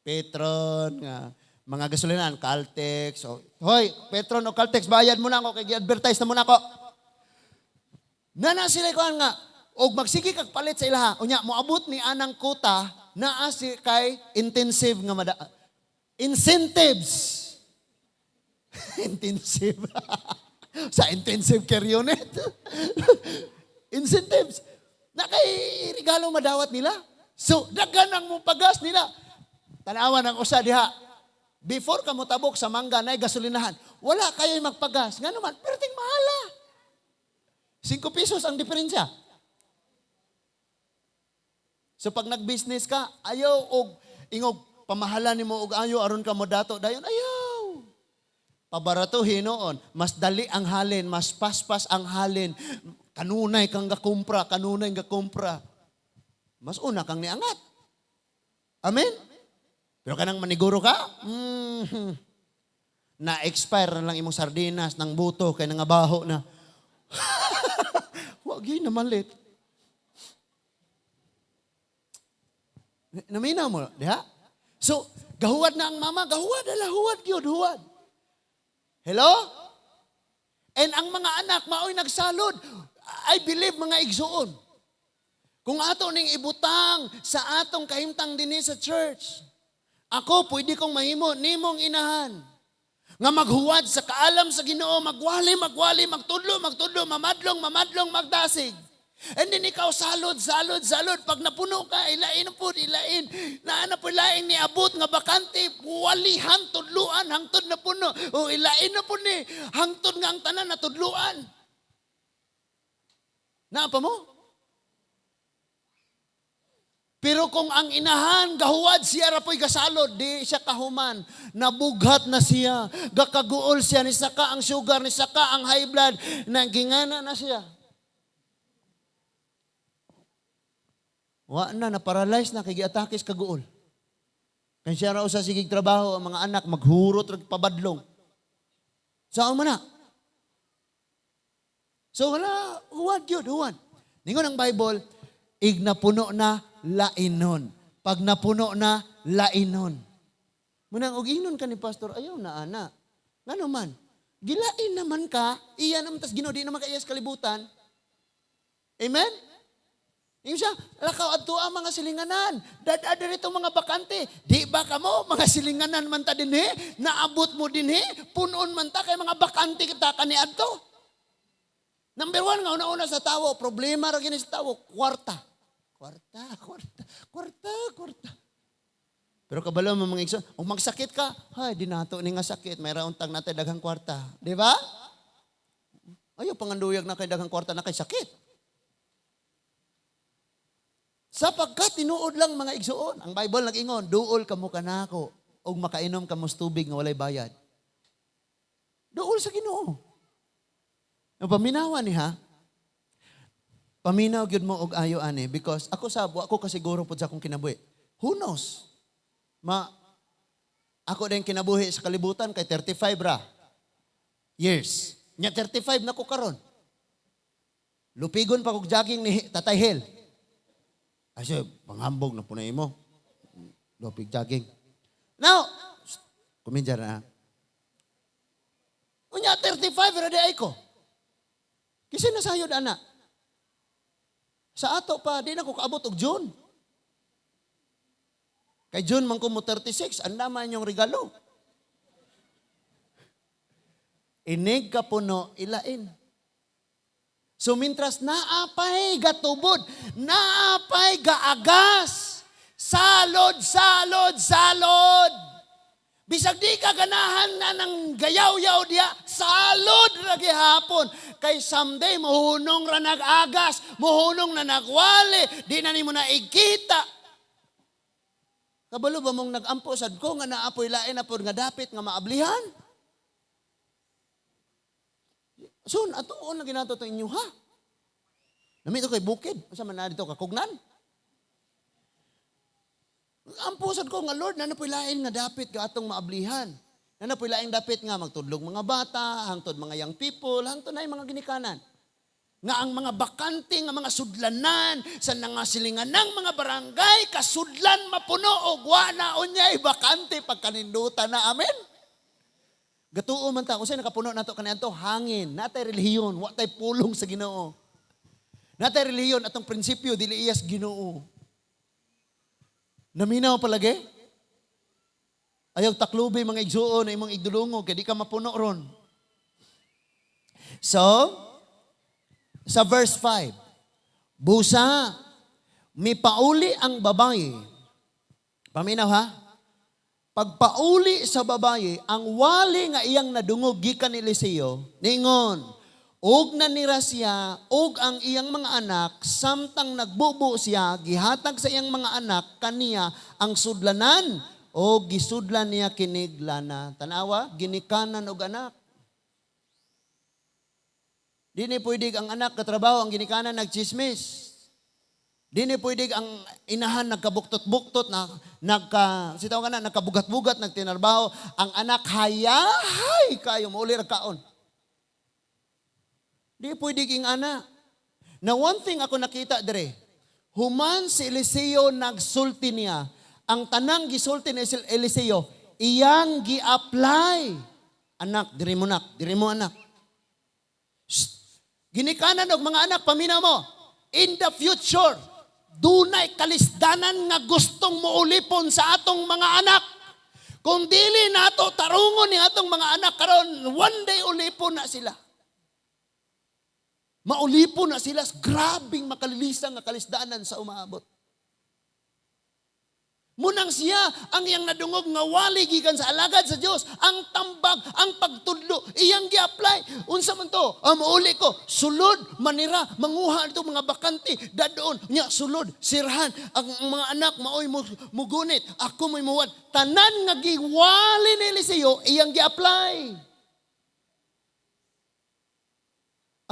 Petron, nga, mga gasolinan, Caltex. O, hoy, Petron o Caltex, bayad mo na ako, kay gi-advertise na muna ako. Nana sila kuan nga, og magsige kag palit sa ilaha, unya, moabot ni anang kuta, naa si kay intensive nga mada, incentives. Intensive. Sa intensive care unit. Incentives. Na kay regalo madawat nila. So, daghan ang mo pagas nila. Tanawan ang usa diha. Before ka motabok sa mangga na gasolinahan, wala kayo'y magpagas. Nga naman, perting mahala. 5 pesos ang diferensya. So pag nag-business ka, ayaw og ingog pamahalan nimo og ayo aron ka modato dayon, ayaw. Pabaratuhin noon, mas dali ang halin, mas paspas ang halin. Kanunay kang gakumpra, kanunay gakumpra. Mas una kang niangat. Amen? Pero kanang maniguro ka, na-expire na lang imong sardinas ng buto kay nangabaho na. Wag yun namalit. Naminaw mo, diha? So, gahuwad na ang mama, gahuwad, ala, huwad gyud, huwad. Hello? And ang mga anak, maoy nagsalod. I believe mga igsuon. Kung ato ning ibutang sa atong kahimtang dinhi sa church, ako pwede kong mahimo nimong inahan. Nga maghuwad sa kaalam sa Ginoo, magwali, magwali, magtudlo, magtudlo, mamadlong, mamadlong, magdasig. And then ikaw salod, salod, salod. Pag napuno ka, ilain po, ilain. Naana po ilain ni abot nga bakante, walihan, tudluan, hangtod na puno. O ilain na po ni, hangtod nga ang tanan na tudluan. Naa pa mo? Pero kung ang inahan, gahuwad siya ra po'y gasalod, di siya kahuman. Nabughat na siya, gakaguol siya, nisaka ang sugar, nisaka ang high blood, nagingana na siya. Wa na, na-paralyze na, kay giatakis kaguol. Kaya siya raw sa sigig trabaho, ang mga anak, maghurot, pabadlong. Saan man na? So wala, huwad yun, huwad. Ningon ang Bible, ig napuno na, lainon. Pag napuno na, lainon. Munang, og ingnon ka ni pastor, ayaw na, ana. Ngano man? Gilain naman ka, iya naman tas Ginoo, di naman ka iya sa kalibutan. Amen? Ingon siya, lakaw adto ang mga silinganan. Dada dito mga bakante. Di ba kamo mga silinganan man ta dinhi? Naabot mo dinhi? Punon man ta kay mga bakante kita kaniadto. Number one, nga una-una sa tawo, problema ra gini sa tawo, kwarta. Kwarta, kwarta, kwarta, kwarta. Pero kabalo mo mga igsoon, kung magsakit ka, hay, di nato ni nga sakit, may rauntang natin daghang kwarta. Di ba? Ayaw panganduyag na kay daghang kwarta na kay sakit. Sapagkat tinuod lang mga igsoon, ang Bible nag-ingon, duol kamo kanako og makainom kamo sa tubig nga walay bayad. Duol sa Ginoo. Ang paminawan ni ha, paminaw gyud mo og ayo ani because ako sab wa ko kasiguro pud sa akong kinabuhi. Who knows? Ma ako din kinabuhi sa kalibutan kay 35 ra years. Nya 35 na ko karon. Lupigon pa kog jogging ni Tatay Hel. Ay siya, panghambog na punay mo. Lupig jogging. Now, kumindya na. Unya, 35, ready ay ko. Kasi nasayod, ana. Sa ato pa, di na ko kaabot og June. Kay June man ko mo 36, ang dama inyong regalo. Inig ka puno, ilain. So mintras naapay gatubod, naapay gaagas, salod, salod, salod. Bisag di ka ganahan na ng gayaw-yaw diya, salod. Sulod ra gihapon. Kay someday, muhunong ra nag-agas, muhunong na nagwali, di na nimo na ikita. Kabalo ba mong nag-ampo sad ko nga naapoy lain na pod nga dapit nga maablihan? Soon, atuon na ginato to inyo ha. Namito kay bukid, unsa man na dito kakugnan? Ampo sad ko nga, "Lord, naa poy lain nga dapit nga atong maablihan. Naa poy laing dapit nga magtudlog mga bata, hangtod mga young people, hangtod na mga ginikanan." Nga ang mga bakante nga mga sudlanan sa nangasilingan ng mga barangay, kasudlan mapuno og wa na unyay bakante pagkanindutan na. Amen? Gatuo man ta, unsay nakapuno nato kaniadto? Hangin. Natay relihiyon, wa tay pulong sa Ginoo. Natay relihiyon, atong prinsipyo dili iyas Ginoo. Naminaw palagi? Ayaw taklubi mga igsuon na imong igdulungo kay di ka mapuno ron. So, sa verse 5, busa, mipauli ang babae. Paminaw ha? Pagpauli sa babae, ang wali nga iyang nadungog gikan ni Eliseo, ningon, "Og nanira siya, og ang iyang mga anak, samtang nagbubo siya, gihatag sa iyang mga anak kaniya ang sudlanan, o gisudlan niya kinig lana." Tanawa, ginikanan og anak. Di ni pwede ang anak katrabaho, ang ginikanan nagchismis. Di ni pwede ang inahan nagkabuktot-buktot na nagka sitaw ka na nagkabugat-bugat nagtinarbaho, ang anak hayahay kayo mauli ra kaon. Di pwede king anak. Na one thing ako nakita dire, human si Eliseo nagsulti niya, ang tanang gisulti ni Eliseo, iyang gi-apply. "Anak, diri mo nak, diri mo anak." Shh. Ginikanan og mga anak, paminaw mo. In the future, dunay kalisdanan nga gustong muulipon sa atong mga anak. Kung dili nato tarungon ni atong mga anak karon, one day ulipon na sila. Maulipon na sila, grabing makalilisang nga kalisdanan sa umaabot. Munang siya ang iyang nadungog nga wali gikan sa alagad sa Dios, ang tambag, ang pagtudlo, iyang gi-apply. Unsa man to? Ah, mauli ko, sulod, manira, manguha dito mga bakante, dadon, nya sulod, sirhan, ang mga anak maoy mugunit, ako mo'y muwad. Tanan nga giwali ni Eliseo, iyang gi-apply.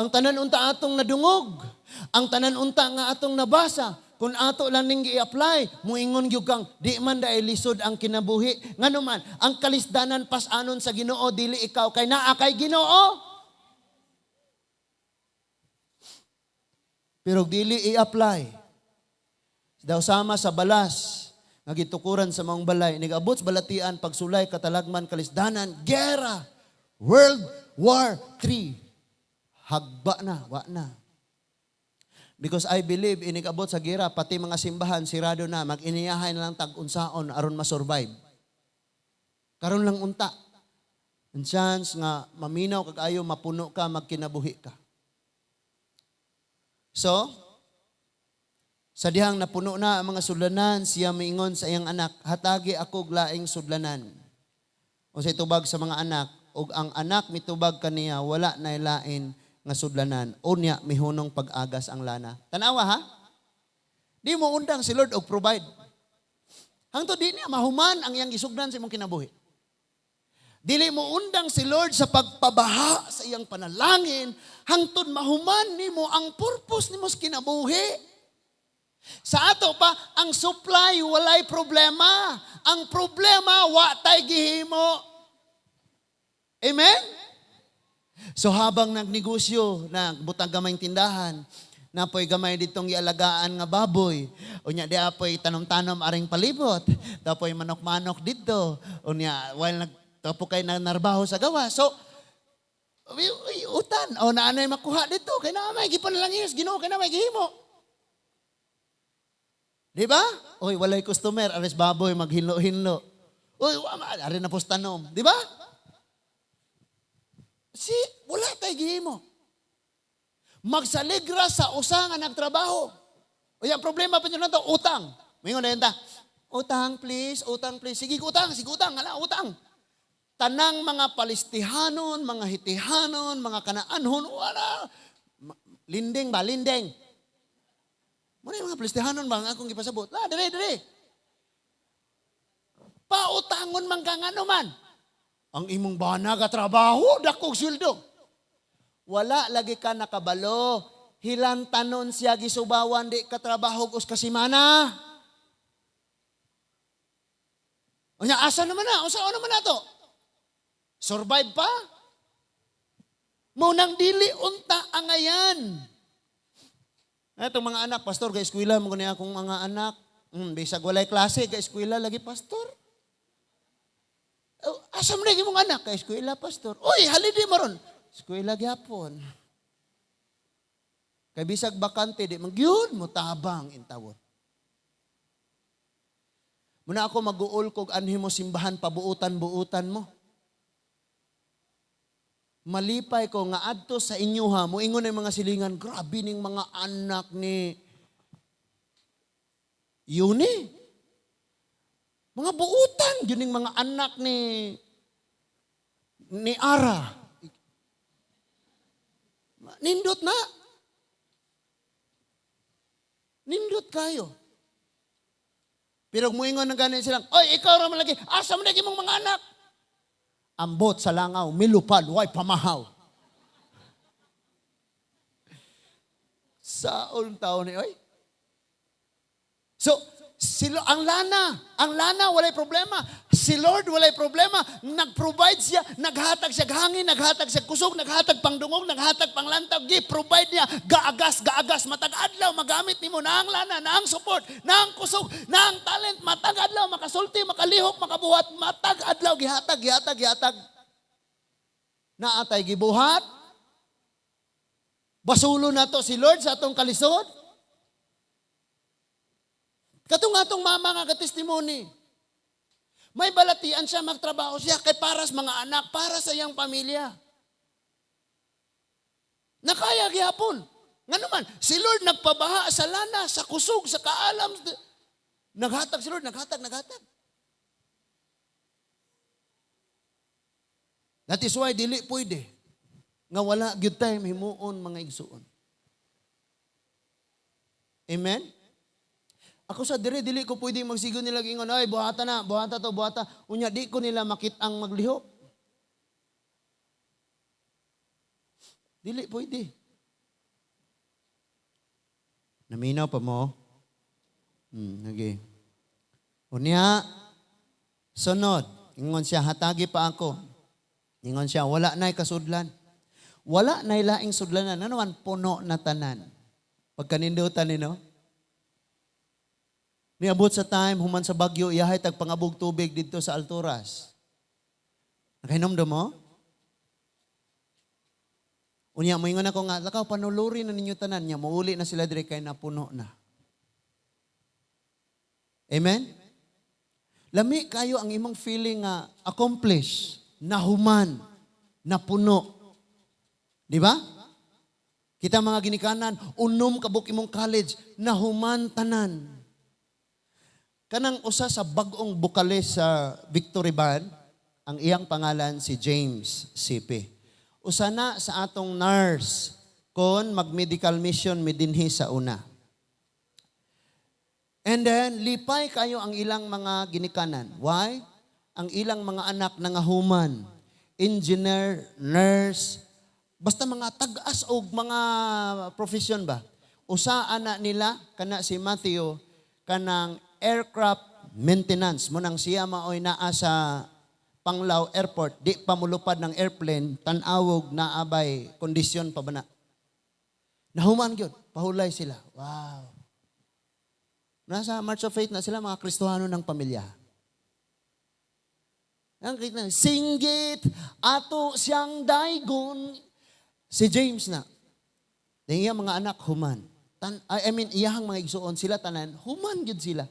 Ang tanan unta atong nadungog, ang tanan unta nga atong nabasa, kung ato lang ning gi-apply, muingon gyud kang di man dahil lisod ang kinabuhi. Ngano man, ang kalisdanan pas-anon sa Ginoo, dili ikaw kay naa kay Ginoo. Pero dili i-apply. Daw sama sa balas nga gitukuran sa maong balay, nigabot sa balatian pagsulay katalagman kalisdanan, gera, World War III. Hagba na, wa na. Because I believe inigabot sa gira, pati mga simbahan sirado na, mag-iniyahay na lang tag-unsaon aron ma-survive. Karon lang unta. Ang chance nga maminaw kag ayo, mapuno ka, magkinabuhi ka. So, sa dihang napuno na ang mga sudlanan, siya miingon sa iyang anak, "Hatagi ako og laing sudlanan." O sa tubag sa mga anak, ug ang anak mitubag kaniya, "Wala na lain nga sudlanan." Unya, mihunong pag-agas ang lana. Tanawa ha? Di mo undang si Lord og provide. Hangtod di niya mahuman ang iyang gisugdan sa imong kinabuhi. Dili mo undang si Lord sa pagpabaha sa iyang panalangin hangtod mahuman nimo ang purpose nimo sa kinabuhi. Sa ato pa, ang supply walay problema. Ang problema, wa tay gihimo. Amen? So habang nagnegosyo, nagbutang gamay tindahan, napoy gamay ditong gialagaan nga baboy. Unya di apoy tanom-tanom aring palibot. Tapoy manok-manok dito. Unya while nagtapo kay na narbaho sa gawa. So uy, uy, utan o naanay makuha dito kay na may gipanalangin Ginoo kay na may gihimo. Di ba? Uy, walay customer, aris baboy maghinlo-hinlo. Uy, wa ma, ari na pos tanom, di ba? Si wala tay gihimo. Magsaligra sa usa nga nagtrabaho. Uy, ang problema pa nyo to, utang. Mingon na yun ta. "Utang, please, utang, please." "Sige, utang, sige, utang, hala, utang." Tanang mga Palistihanon, mga Hitihanon, mga Kanaanhon, wala. Linding ba? Linding. Muna yung mga Palistihanon ba ang akong gipasabot? La, dire, dire. Pautangon man ka nga man. Ang imong bana ka trabaho, dakog sweldo. Wala lagi ka nakabalo. Hilantanon siya gisubawan, di ka trabaho us kasimana. Unya, asa naman na? Unsa naman na to? Survive pa? Munang dili unta angayan. Itong mga anak, "Pastor, ga eskwela mo ni akong mga anak." Bisag walay klase, ga eskwela lagi, Pastor. "Oh, asa man lagi mong anak?" "Ga eskwela, Pastor." "Uy, holiday maron." "Eskwela gyapon." Kay bisag bakante, di man gyud mo tabang intawon. Muna ako mag-uol kog anhi mo simbahan, pabuutan-buutan mo. Malipay ko nga adto sa inyo ha, moingon ang mga silingan, "Grabe ning mga anak ni Yuni. Mga buutan, yun ning mga anak ni Ara." Nindot na. Nindot kayo. Pero muingon ng ganin silang, "Oy, ikaw ra man lagi, asa man lagi mong mga anak?" Ambot sa langaw, milupad, way pamahaw. Saon taon ni, oy. So, ang lana, walay problema. Si Lord, walay problema. Nag-provide siya, naghatag siya hangin, naghatag siya kusog, naghatag pangdungog, naghatag panglantaw. Gi-provide niya, gaagas, gaagas, matag adlaw, magamit nimo na ang lana, na ang support, na ang kusog, na ang talent, matag adlaw, makasulti, makalihok, makabuhat, matag adlaw, gihatag, gihatag, gihatag. Naatay gibuhat. Basulo na to si Lord sa atong kalisod. Katong atong mama nga ka-testimony. May balatian siya, magtrabaho siya kay para sa mga anak, para sa iyang pamilya. Nakaya gyapon. Nga naman, si Lord nagpabaha sa lana, sa kusog, sa kaalam. Naghatag si Lord, naghatag, naghatag. That is why dili pwede nga wala gyud time himuon, mga igsuon. Amen? Ako sa dire, dili ko pwede magsigo nila ingon, "Ay, buhata na, buhata to, buhata." Unya di ko nila makit-ang maglihok. Dili pwede. Naminaw pa mo? Okay. Unya, sunod, ingon siya, "Hatagi pa ako." Ingon siya, "Wala na'y kasudlan." Wala na'y laing sudlanan. Ano man, puno na tanan. Pagkanindutan ni, no? Niabot sa time, human sa bagyo, iyahay tag pangabog tubig dito sa Alturas. Nakainom mo? Unya, moingon ako nga, "Lakaw, panuluri na ninyo tanan niya, muuli na sila dire kay napuno na." Amen? Lami kayo ang imong feeling nga accomplish, nahuman, napuno. Di ba? Kita mga ginikanan, unom kabuk imong college, nahuman tanan. Kanang usa sa bag-ong bokalis sa Victory Band, ang iyang pangalan si James C.P. Usa na sa atong nurse kon mag-medical mission midinhi sa una. And then, lipay kayo ang ilang mga ginikanan. Why? Ang ilang mga anak nangahuman. Engineer, nurse, basta mga tag-as og mga profession ba. Usa ana nila, kana si Matthew, kanang aircraft maintenance. Munang siya maoy naa sa Panglao Airport, di pa mulupad ng airplane, tan-awog na abay, kondisyon pa ba na. Nahuman gyud, pahulay sila. Wow. Nasa March of Faith na sila, mga Kristohano ng pamilya. Ang kita, singgit, ato siyang daygon. Si James na. Iya mga anak, human. I mean, iyahang mga igsuon, sila tanan, human gyud sila.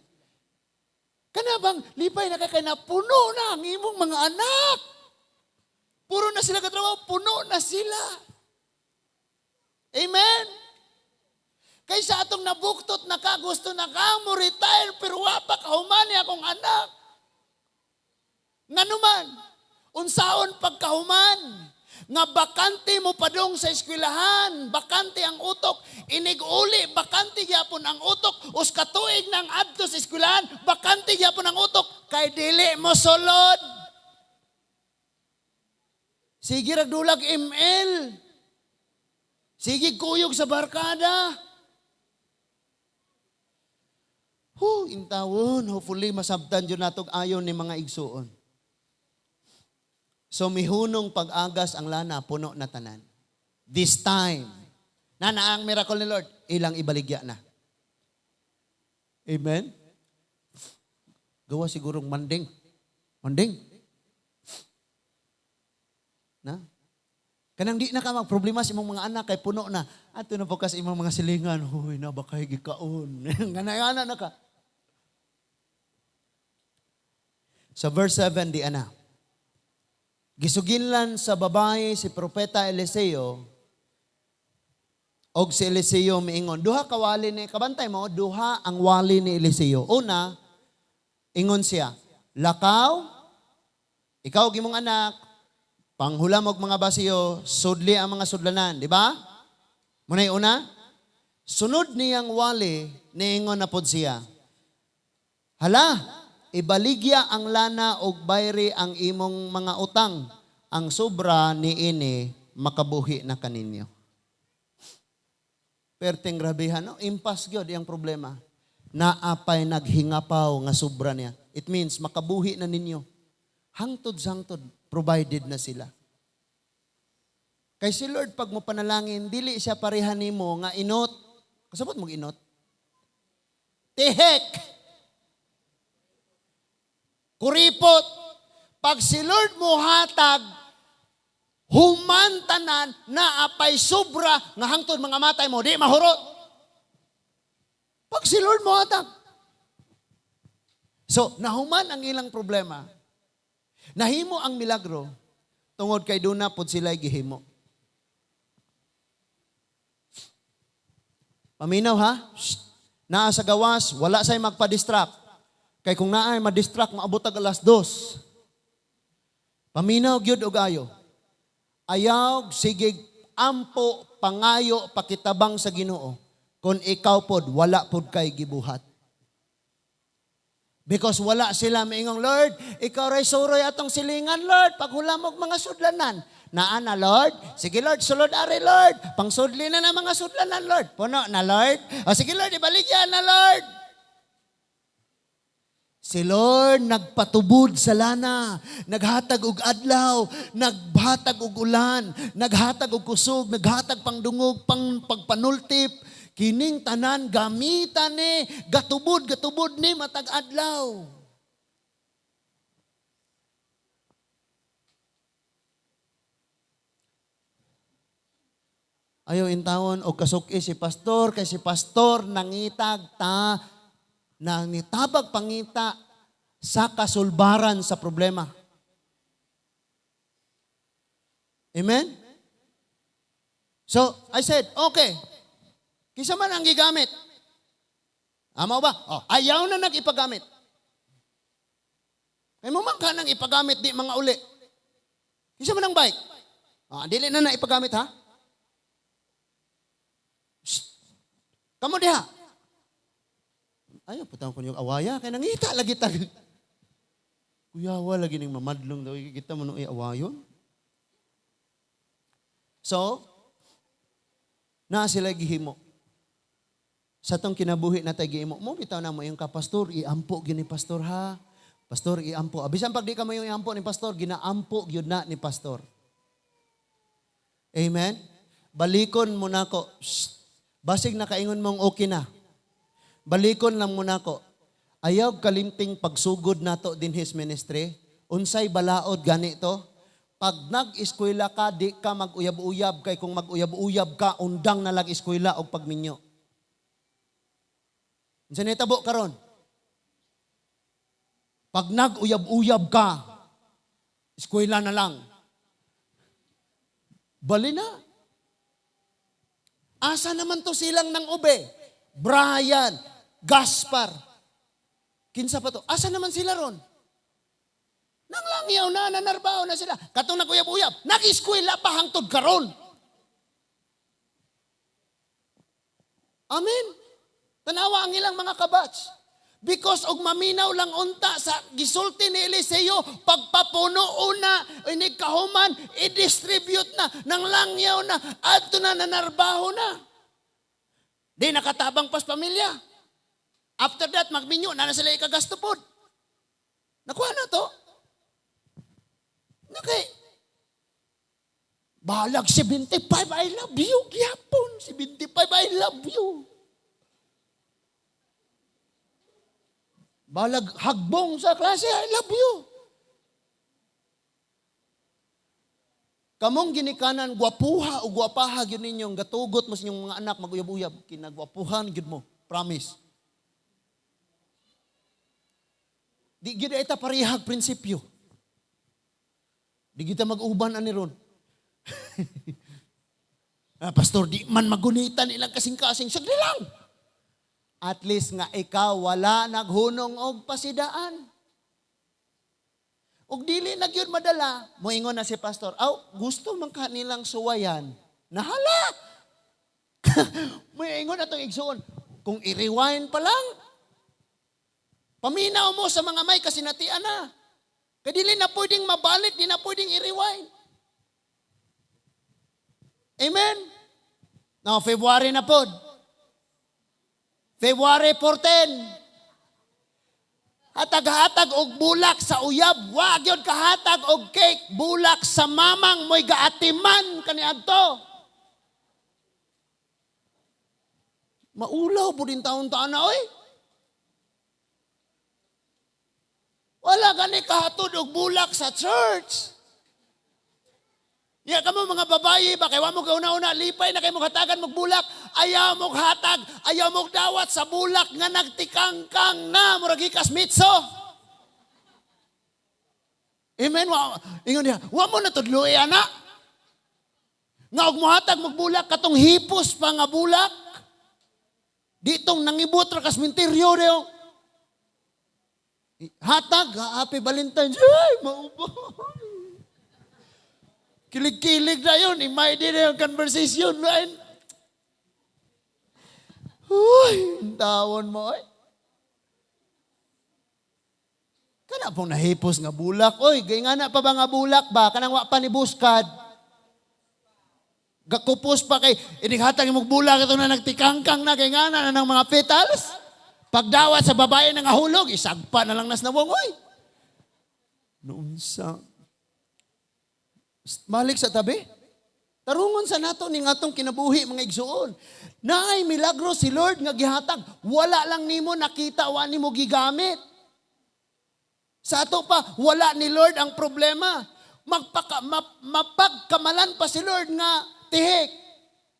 Kana bang lipay na kay na puno na ang imong mga anak. Puro na sila katrabaho, puno na sila. Amen? Kaysa atong nabuktot na ka, gusto na ka mo retire, pero wa pa kahumani akong anak. Nganuman, Unsaon pagkahuman? Nga bakante mo padung sa eskwelahan, bakante ang utok, inig-uli, bakante gyapon ang utok, us katuig nang adto sa eskwelahan, bakante gyapon ang utok, kay dili mo sulod. Sige rag dulag ML. Sige kuyog sa barkada. Hu, intawon, hopefully masabtan jud natog ayon ni mga igsuon. So mihunong pag-agas ang lana, puno na tanan. This time, na na ang miracle ni Lord, ilang ibaligya na. Amen? Gawa sigurong manding. Manding. Na? Kanang di na ka magproblema sa imong mga anak kay puno na. Ato na po ka sa imong mga silingan. Huy, na ba kay gikaon? Ngana na ka. Sa verse 7, di ana. Gisuginlan sa babae si Propeta Eliseo og si Eliseo miingon, duha ka wali ni, kabantay mo, duha ang wali ni Eliseo. Una, ingon siya, lakaw, ikaw ug imong anak, panghulam og mga basiyo, sudli ang mga sudlanan, di ba? Muna'y una, sunod niyang wali, niingon na pod siya, hala, ibaligya ang lana og bayri ang imong mga utang. Ang sobra niini makabuhi na kaninyo. Perting grabehan, no? Impas gyud iyang problema. Naapay naghingapaw nga sobra niya. It means makabuhi na ninyo. Hangtod sangtod, provided na sila. Kay si Lord pag mo panalangin, dili siya pareha nimo nga inot. Kasabot mo inot? Tihek! Kuripot! Pag si Lord mo hatag, human tanan na apay sobra nga hangtod mga matay mo, di mahurot. Pag si Lord mo hatag. So, nahuman ang ilang problema. Nahimo ang milagro, tungod kay duna pod sila'y gihimo. Paminaw ha? Shh. Naa sa gawas, wala say magpa-distract. Kay kung naay ma-distract, maabot ag 2:00. Paminaw gyud og ayo. Ayaw, sige, ampo, pangayo, pakitabang sa Ginoo. Kung ikaw pod, wala pod kay gibuhat. Because wala sila maingong, Lord, ikaw ray suroy atong silingan, Lord, paghulam og mga sudlanan. Naa na, Lord. Sige, Lord, sulod ari, Lord. Pangsudli na na mga sudlanan, Lord. Puno na, Lord. O sige, Lord, ibaligyan na, Lord. Si Lord nagpatubod sa lana, naghatag og adlaw, naghatag og ulan, naghatag og kusog, naghatag pangdungog, pang pagpanultip. Kining tanan gamitan ni, gatubod, gatubod ni matag adlaw. Ayaw intawon og kasuki si pastor, kay si pastor nangitag ta, nangitabag pangita sa kasulbaran sa problema. Amen? So, I said, okay, kisa man ang gigamit. Amaw ba? Oh, ayaw na nag-ipagamit. Kay mo man ka nang ipagamit, di mga uli. Kisa man ang bike. Ah, dili na na ipagamit, ha? Shh. Kamo diha. Ayaw, putang ko niyong awaya. Kaya nangita lagi tag. Kuyawa lagi ning mamadlong daw. Kita mo nung iawayon. So, naa sila gihimo. Sa tong kinabuhi na tayo gihimo, mo bitaw na mo yung kapastor, iampo gini pastor ha. Pastor, iampo. Abisan pag di ka mo yung iampo ni pastor, ginaampo gyud na ni pastor. Amen? Balikon mo na ko. Shh. Basig nakaingon mong okay na. Balikon lang muna ko. Ayaw kalimting pagsugod nato din his ministry. Unsay balaod gani to? Pag nag-eskwela ka, di ka mag-uyab-uyab. Kay kung mag-uyab-uyab ka, undang na lang eskwela og pagminyo. Unsa nitabo karon? Pag nag-uyab-uyab ka, eskwela na lang. Bali na. Asa naman to silang nang ube? Brian, Gaspar. Kinsa pa to? Asa naman sila ron? Nanglangyaw na, nanarbaho na sila. Katong naguyab-uyab, nag-eskwela pa hangtod karon. Amen. Tanawa ang ilang mga ka-batch. Because og maminaw lang unta sa gisulti ni Eliseo, pagpapuno una, inig kahuman, i-distribute na, nang langyaw na, adto na, nanarbaho na. Di nakatabang pas pamilya. After that, magminyo, na na sila ikagasto pod. Nakuha na to. Okay. Balag 75, I love you. Gyapon, 75, I love you. Balag hagbong sa klase, I love you. Kamong ginikanan, gwapuha o gwapaha gyud ninyong gatugot mo sa inyong mga anak, maguyab-uyab, kinagwapuhan gyud mo. Promise. Di gyud ita parehag prinsipyo. Di kita mag-uban ani ron. Pastor, di man magunitan ilang kasing-kasing. Sagli lang. At least nga ikaw wala naghunong og pasidaan. Og dili na gyud madala, moingon na si pastor, aw, gusto man ka nilang suwayan. Nahala! Moingon atong igsuon. Kung i-rewind pa lang, paminaw mo sa mga may kasinatian na. Kaya dili na pwedeng mabalik, di na pwedeng i-rewind. Amen? Now, February na pod. February 14. Hatag-hatag og bulak sa uyab, wa gyud kahatag og cake, bulak sa mamang mo'y gaatiman kaniadto. Maulaw po din taon-taon na, oy. Wala gani kahatod og bulak sa church. Ya kamo mga babayi ba kay wa mo kauna-una lipay na kay mo hatagan mo bulak, ayaw mo hatag, ayaw mo dawat sa bulak nga nagtikangkang na murag hikas mitso. Amen. Wa ingon niya, wa mo natudloi ana. Nga og mohatag mo bulak katong hipos pa nga bulak. Ditong nangibot ra kas minteryo dayo. Hatag, Happy Valentine's. Ay, maubo. Kilig-kilig na yun. Imay din na yung conversation. Ay, uy, tawon mo. Ay. Kana pong nahipos nga bulak. Oy, gay nga na pa ba nga bulak ba? Kanang wa pa ni buskad. Gakupos pa kay, inighatag imong bulak ito na nagtikangkang na kay nga na ng mga petals. Pagdawat sa babae nga hulog, isagpa na lang nas nawong, oy. Noon sa malik sa tabi. Tarungon sa nato ning atong kinabuhi mga igsuon. Naay milagro si Lord nga gihatag, wala lang nimo nakita, wa nimo gigamit. Sa ato pa, wala ni Lord ang problema. Mapagkamalan pa si Lord nga tihik.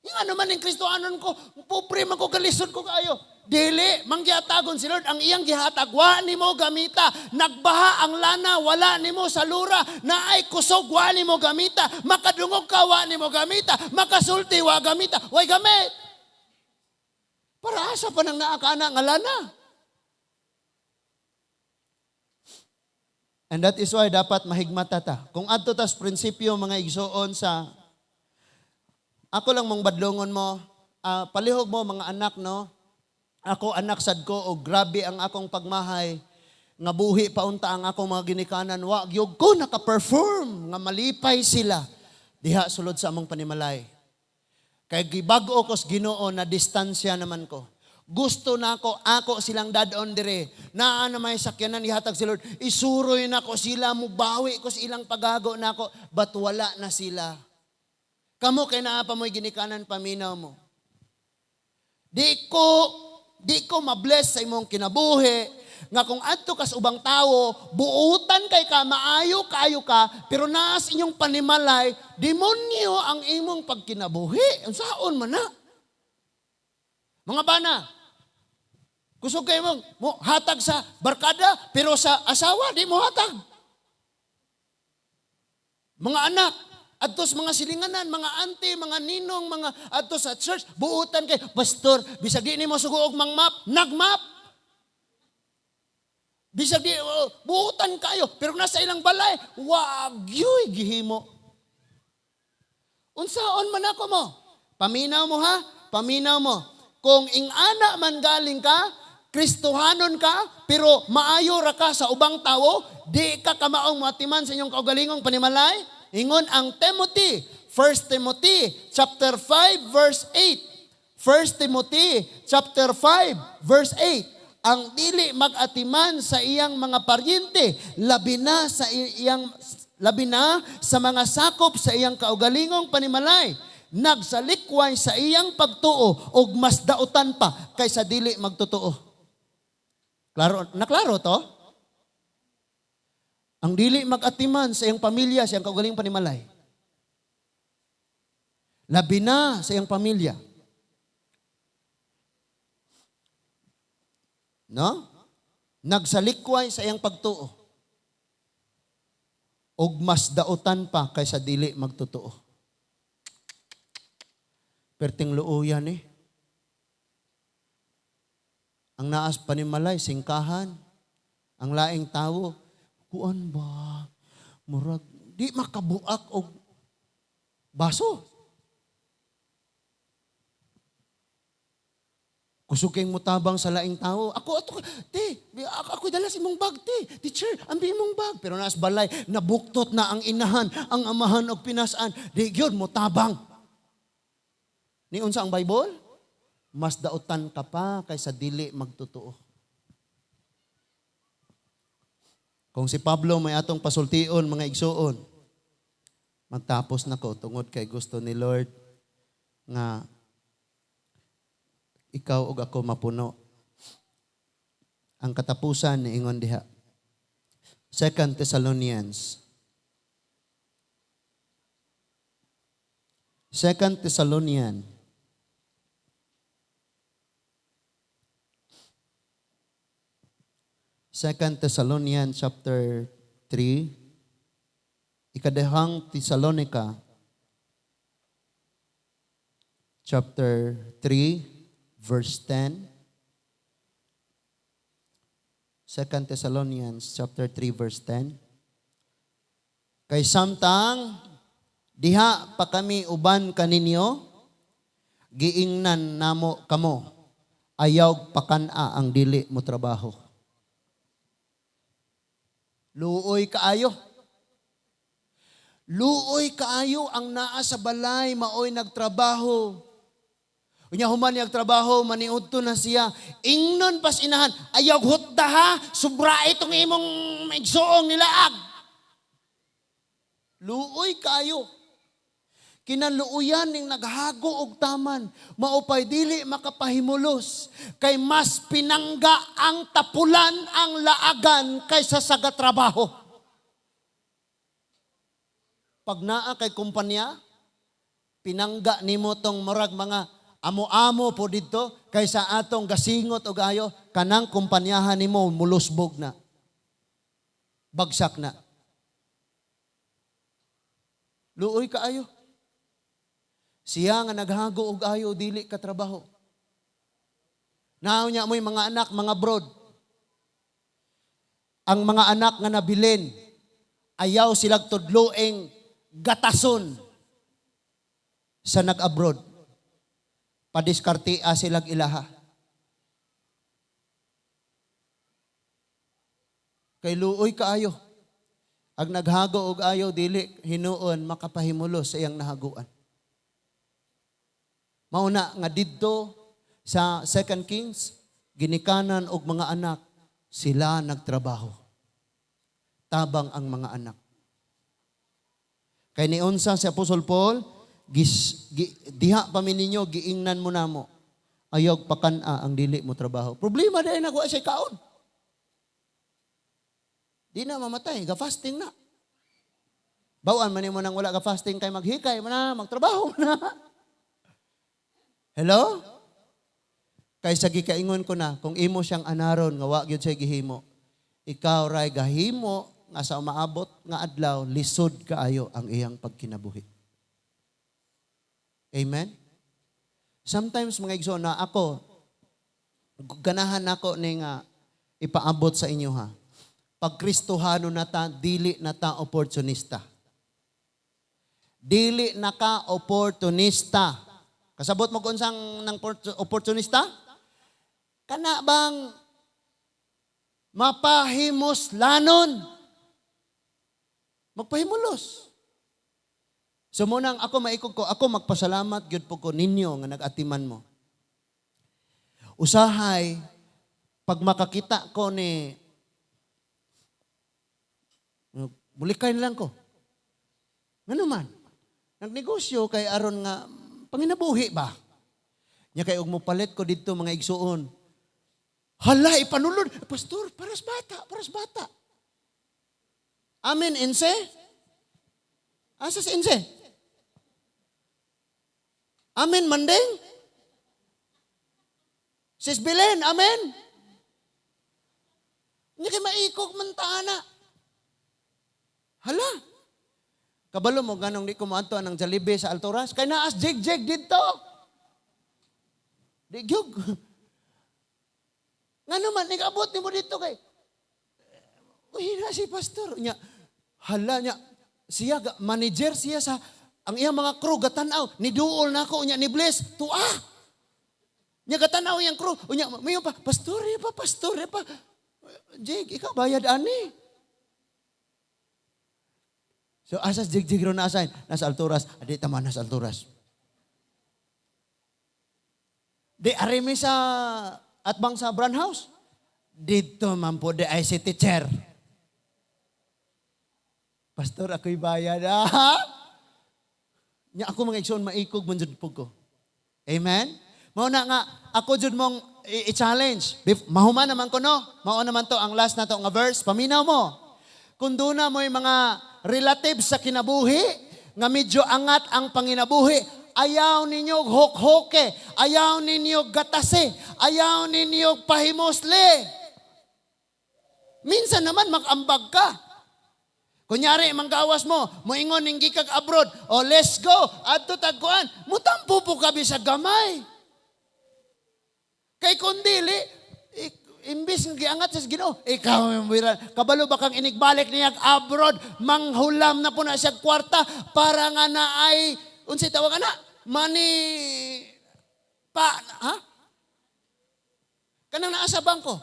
Yung ano man ning Kristohanon ko, pobre man ko, galisod ko kayo. Dili, manggihatagon si Lord, ang iyang gihatag, wa nimo gamita. Nagbaha ang lana, wala nimo salura. Naay kusog, wa nimo gamita. Makadungog ka, wa nimo gamita. Makasulti, wa gamita. Way gamit. Para asa pa nang naakana nga lana. And that is why dapat mahigmata ta. Kung adto tas prinsipyo mga igsoon sa ako lang mong badlongon mo, palihog mo mga anak no. Ako anak sad ko og grabe ang akong pagmahay nga buhi pa unta ang akong mga ginikanan, wa gyud ko naka-perform nga malipay sila diha sulod sa among panimalay. Kay gibag-o ko sa Ginoo na distansya naman ko. Gusto na ako, ako silang dadon dire. Naa na may sakyanan ihatag si Lord. Isuroy na ko sila, mubawi ko sa ilang pagago na ako, but wala na sila. Kamo kay naa pa mo'y ginikanan paminaw mo. Di ko mabless sa imong kinabuhi nga kung adto kas ubang tawo, buutan kay ka, maayo kaayo ka, pero naas inyong panimalay, demonyo ang imong pagkinabuhi. Unsaon man na? Mga bana, kusog kayo mong mo hatag sa barkada, pero sa asawa, di mo hatag. Mga anak, adto sa mga silinganan, mga auntie, mga ninong, mga adto sa church, buutan kay pastor, bisag di nimo sugo og mangmap, nagmap. Bisag di, oh, buutan kayo, pero nasa ilang balay, wa gyuy gihimo. Unsaon man ako mo? Paminaw mo ha? Paminaw mo. Kung ingana man galing ka, Kristohanon ka, pero maayo ra ka sa ubang tawo, di ka kamaong matiman sa inyong kaugalingong panimalay. Ingon ang Timothy, 1 Timothy chapter 5 verse 8. 1 Timothy chapter 5 verse 8. Ang dili mag-atiman sa iyang mga paryente, labi na sa mga sakop sa iyang kaugalingong panimalay, nagsalikway sa iyang pagtuo og mas dautan pa kaysa dili magtotoo. Klaro, naklaro to? Ang dili mag-atiman sa iyang pamilya, sa iyang kaugalingong panimalay. Labi na sa iyang pamilya. No? Nagsalikway sa iyang pagtuo. Og mas dautan pa kaysa dili magtotoo. Perting luoyan eh. Ang naas panimalay, singkahan. Ang laing tawo, kuan ba? Murag, di makabuak og baso. Kusog kayong mutabang sa laing tao. Ako, ato, te, ako dala sa imong bag, te. Teacher, ambi imong bag. Pero naas balay, nabuktot na ang inahan, ang amahan og pinasaan. Di gyud mutabang. Ni unsa ang Bible? Mas dautan ka pa kaysa dili magtotoo. Kung si Pablo may atong pasultion, mga igsuon, magtapos na ko tungod kay gusto ni Lord nga ikaw ug ako mapuno. Ang katapusan ni ingon diha. 2 Thessalonians. 2 Thessalonians. 2 Thessalonians chapter 3, Ikadahang Thessalonica chapter 3 verse 10. 2 Thessalonians chapter 3 verse 10. Kay samtang diha pa kami uban kaninyo, giingnan namo kamo, ayaw pakan-a ang dili mo trabaho. Luoy kaayo. Luoy kaayo ang naa sa balay, maoy nagtrabaho. Unya human niyang trabaho, maniudto na siya. Ingnon pas inahan, ayaw hutda ha, sobra itong imong igsuong nilaag. Luoy kaayo. Kinaluoyan ning naghago og taman, maupay dili makapahimulos, kay mas pinangga ang tapulan ang laagan kaysa sa gatrabaho. Pag naa kay kumpanya, pinangga nimo tong murag mga amo-amo po didto kaysa atong gasingot og ayo, kanang kumpanyahan nimo mulusbog na. Bagsak na. Luoy kaayo. Siya nga naghago og ayo dili ka trabaho. Naon niya mo'y mga anak, mga brod. Ang mga anak nga nabilin, ayaw silag tudloeng gatason sa nag-abroad. Padiskartea silag ilaha. Kay luoy kaayo. Ang naghago og ayo dili hinuon makapahimulos sa iyang nahaguan. Mauna nga didto sa 2 Kings, ginikanan og mga anak, sila nagtrabaho. Tabang ang mga anak. Kay niunsa si Apostol Paul, diha pa mi ninyo, giingnan mo namo. Ayaw pakan-a ang dili mo trabaho. Problema dahil nakuha siya kaon. Di na mamatay, ga-fasting na. Bawaan man nimo nang wala ga-fasting kay maghikay man na, magtrabaho man na. Hello? Kay sa gikaingon ko na, kung imo siyang anaron nga wa gyud siya gihimo, ikaw ray gahimo nga sa umaabot nga adlaw lisod kaayo ang iyang pagkinabuhi. Amen? Sometimes mga igsoon na ako, ganahan nako ni nga ipaabot sa inyo ha. Pag Kristohano na ta, dili na ta oportunista. Dili na ka oportunista. Kasabot mo kung unsang ng oportunista? Kana bang mapahimuslanon? Magpahimulos. So munang ako maikog ko, ako magpasalamat gyud po ko ninyo nga nag-atiman mo. Usahay, pag makakita ko ni, mulikay na lang ko. Ngano man? Nagnegosyo kay aron nga panginabuhi ba? Nya kay og mopalit ko didto, mga igsuon. Hala, ipanulod. Pastor, paras bata, paras bata. Amen, Inse? Asa si Inse? Amen, Manding? Sis Belen, amen? Hindi kay maikog man ta ana. Hala. Kabalo mo ganong di ko moadto ang Jollibee sa Alturas? Kay naas jig-jig didto. Di gyud. Ngano man nigabot nimo didto kay, "Uy, na si pastor." Nya, hala nya, siya, manager siya sa, ang iyang mga crew, gatanaw, ni duol na ako, unya, ni bless, tua. Nya gatanaw iyang crew, unya, mayo pa, "Pastor, eh, pa, pastor, eh, pa." "Jig, ikaw bayad ani." So, asas jig-jig ron na asain? Nasa Alturas. Adi tama, nasa Alturas. Di arimi sa atbang sa Brand House. Dito man po di ay si teacher. "Pastor, ako'y bayad." Ah! Nya ako, mga igsoon, maikog man jud po ko. Amen? Mao na nga, ako jud mong i-challenge. Mahuman naman ko, no? Mao naman to ang last na to nga verse. Paminaw mo. Kung doon na mo'y mga relatives sa kinabuhi, nga medyo angat ang panginabuhi, ayaw ninyo hok-hoke, ayaw ninyo gatase, ayaw ninyo pahimusli. Minsan naman mag-ambag ka. Kunyari, manggawas mo, moingon ning gikag abroad, "Oh, let's go, adto tagkuan," mutampo po ka bisag gamay. Kay kung dili, imbis nga giangat sa Ginoo, ikaw ang wira. Kabalo ba kang inigbalik niya abroad, manghulam na po na siya kwarta para nga na ay, unsay tawag ana? Money, pa, ha? Kanang naa sa bangko.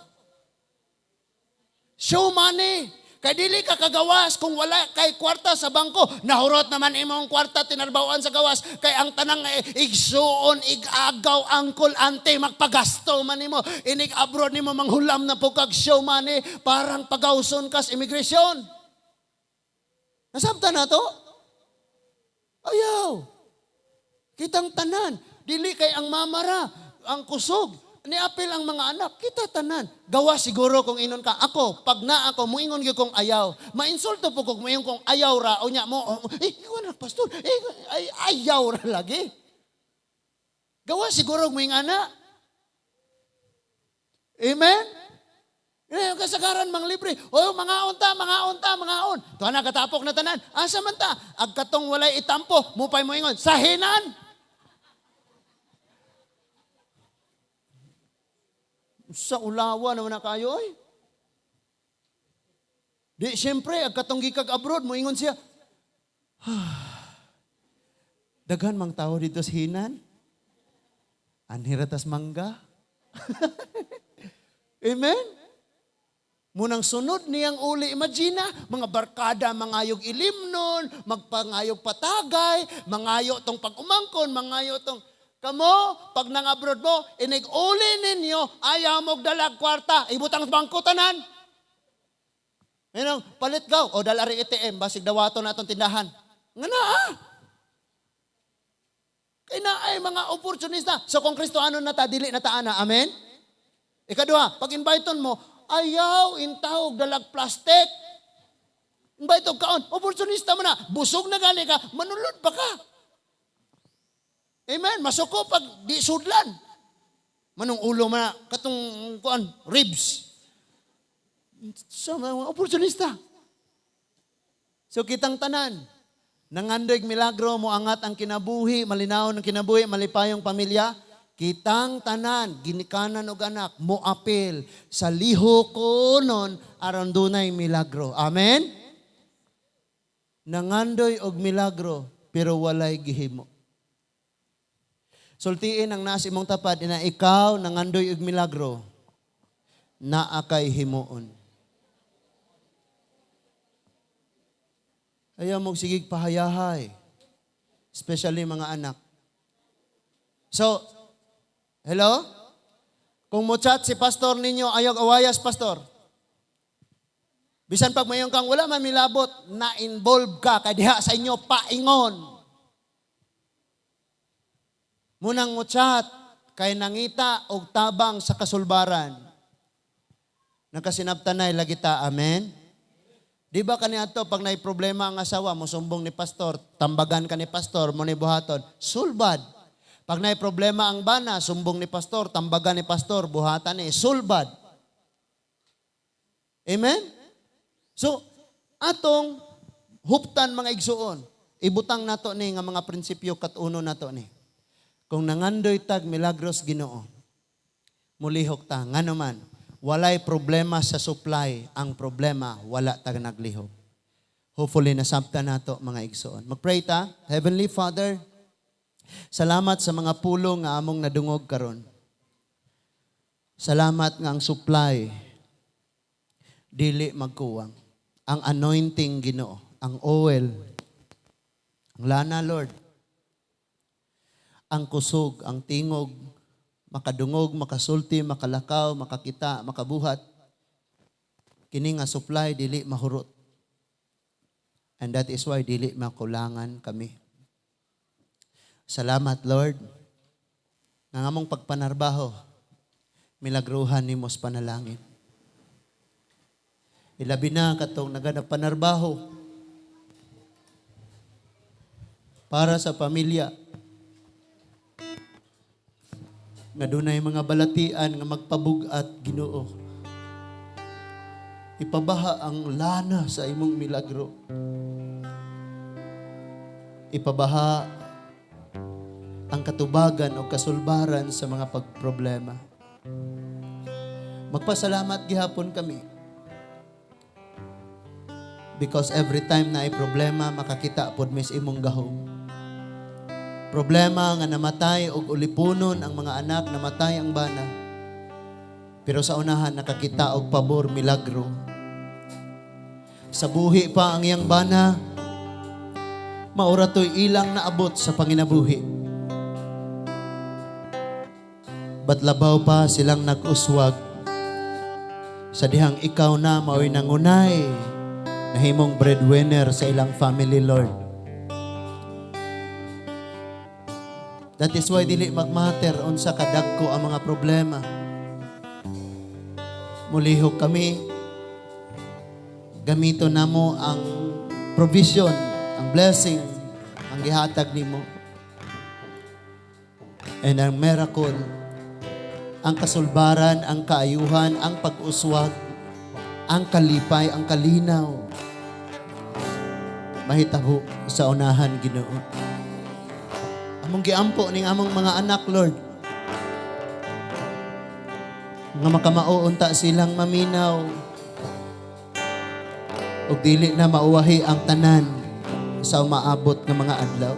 Show money. Kay dili ka kagawas kung wala kay kwarta sa bangko. Nahurot naman imong kwarta tinarbawaan sa gawas. Kay ang tanang eh, igsuon, igagaw, uncle, auntie, magpagasto man nimo. Inig abroad nimo manghulam na po kag show money, parang pagawson kas immigration. Nasabtan na to? Ayaw. Kitang tanan. Dili kay ang mamara, ang kusog. Niapil ang mga anak, kita tanan. Gawa siguro kung inon ka. Ako, pag na ako, muingon gyud kong ayaw. Mainsulto po kung muingon kong ayaw ra. O nya mo, oh, eh, ikaw na, pastor. Eh, ay, ayaw ra lagi. Gawa siguro kung ana. Amen? Eh, kasagaran mang libre. O, mga unta, mga unta, mga on. Tuwa na, katapok na tanan. Asa man ta? Ag katong walay itampo, mupay mo ingon, sa hinan. Sa ulawa naman na kayo, oy. Di, siyempre, ag katong gikag abroad, moingon siya, "Daghan mang tao dito sa hinan. Anhira tas mangga." Amen? Munang sunod niyang uli, imagine na, mga barkada, mangayog ilimnon, magpangayog patagay, mangayo tong pag-umangkon, mangayo tong. Kamo, pag nang-abroad mo, inig-uli ninyo, ayaw mo dalag kwarta, ibutang sa bangko tanan. Ngayon, palit gaw, o dala rin ATM, basig dawato na itong tindahan. Nga na ah! Kaya na ay mga oportunista. So kung Kristohanon na ta, dili na ta ana. Amen? Ikaduha, pag inviteon mo, ayaw intawog dalag plastic. Invite og kaon, oportunista mo na. Busog na gani ka, manulod pa ka. Amen. Masuko pag di sudlan. Manong ulo man na, katong kuan, ribs. So, mga oportunista. So kitang tanan, nangandoy milagro mo angat ang kinabuhi, malinaw ng kinabuhi, malipayong pamilya, Kitang tanan, ginikanan og anak, moapil sa lihokonon aron dunay milagro. Amen? Nangandoy og milagro pero walay gihimo. Sultiin ang nasa imong tapad na ikaw nangandoy og milagro, naa kay himuon. Ayaw mo sigig pahayahay. Especially mga anak. So, hello? Kung mo chat si pastor ninyo, ayaw awayas, pastor. Bisan pag mayon kang wala man milabot, na-involve ka kay diha sa inyo paingon. Munang mo chat kay nangita og tabang sa kasulbaran. Nakasinabtanay lagi ta, amen? Di ba kaniadto pag nay problema ang asawa, mosumbong ni pastor, tambagan ka ni pastor, mo ni buhaton, sulbad. Pag nay problema ang bana, sumbong ni pastor, tambagan ni pastor, buhatan ni, sulbad. Amen? So, atong huptan, mga igsuon, ibutang nato ni nga mga prinsipyo kat-uno nato ni. Kung nangandoy tag milagros Ginoo, mulihok ta. Ngano man, walay problema sa supply, ang problema wala tag naglihok. Hopefully nasabtan nato, mga igsuon. Magpray ta. Heavenly Father, salamat sa mga pulong nga among nadungog karon. Salamat nga ang supply dili magkuwang. Ang anointing, Ginoo, ang oil, ang lana, Lord, ang kusog, ang tingog, makadungog, makasulti, makalakaw, makakita, makabuhat. Kini nga supply dili mahurot. And that is why dili makulangan kami. Salamat, Lord. Nga among pagpanarbaho, milagruhan nimo sa panalangin. Ilabi na katong naganap panarbaho para sa pamilya nga dunay mga balatian nga magpabug-at, Ginoo. Ipabaha ang lana sa imong milagro. Ipabaha ang katubagan o kasulbaran sa mga pagproblema. Magpasalamat gihapon kami. Because every time na ay problema, makakita pod mis imong gahom. Problema nga namatay og ulipunon ang mga anak, namatay ang bana. Pero sa unahan nakakita og pabor, milagro. Sa buhi pa ang iyang bana, maura to'y ilang naabot sa panginabuhi. But labaw pa silang nag-uswag sa dihang ikaw na mao'y nangunay nahimong breadwinner sa ilang family, Lord. That is why dili magmatter unsa kadagko ang mga problema. Mulihok kami, gamito namo ang provision, ang blessing, ang gihatag nimo. And ang miracle, ang kasulbaran, ang kaayuhan, ang pag-uswag, ang kalipay, ang kalinaw, mahitabo sa unahan, Ginoo. Among giampo ning among mga anak, Lord, nga makamao unta silang maminaw ug dili na mauwahi ang tanan sa umaabot nga mga adlaw.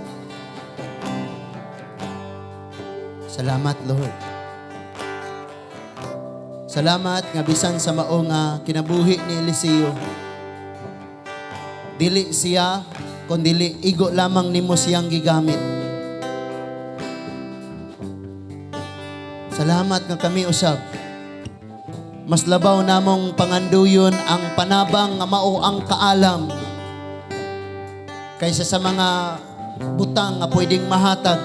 Salamat, Lord. Salamat nga bisan sa mao nga kinabuhi ni Eliseo, dili siya kundili igo lamang nimo siyang gigamit. Salamat nga kami usab mas labaw namong panganduyon ang panabang nga mao ang kaalam kaysa sa mga butang nga pwedeng mahatag.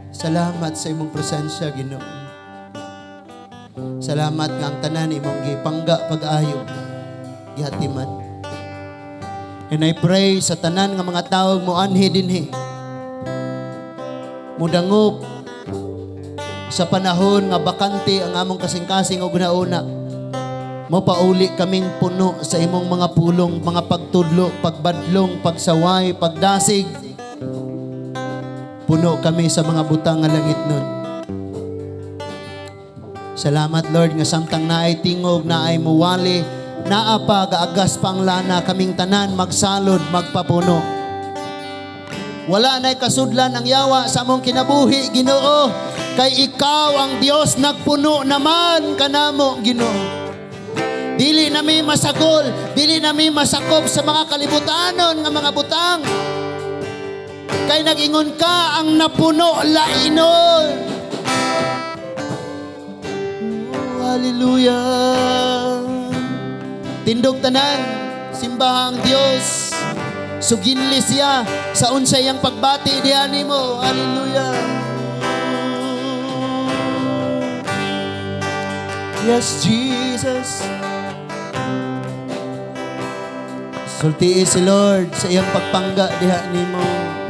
Salamat sa imong presensya, Ginoo. Salamat nga ang tanan imong gipangga pag-ayo, gihatiman. And I pray sa tanan nga mga tawo moanhi dinhi, mudangop sa panahon nga bakante ang among kasing-kasing og una, mopauli kaming puno sa imong mga pulong, mga pagtudlo, pagbadlong, pagsaway, pagdasig. Puno kami sa mga butang nga langitnon. Salamat, Lord, nga samtang naay tingog, naay muwali, naa pa, gaagas pa ang lana, kaming tanan magsalod, magpapuno. Wala na'y kasudlan ang yawa sa among kinabuhi, Ginoo. Kay ikaw ang Dios, nagpuno naman kanamo, Ginoo. Dili nami masagol, dili nami masakop sa mga kalibutanon nga mga butang. Kay nag-ingon ka, ang napuno lainon. Oh, hallelujah. Tindog tanan, simbahang Dios. Suginli siya sa unsay iyang pagbati diha nimo. Hallelujah. Yes, Jesus. Sultii si Lord sa iyang pagpangga diha nimo.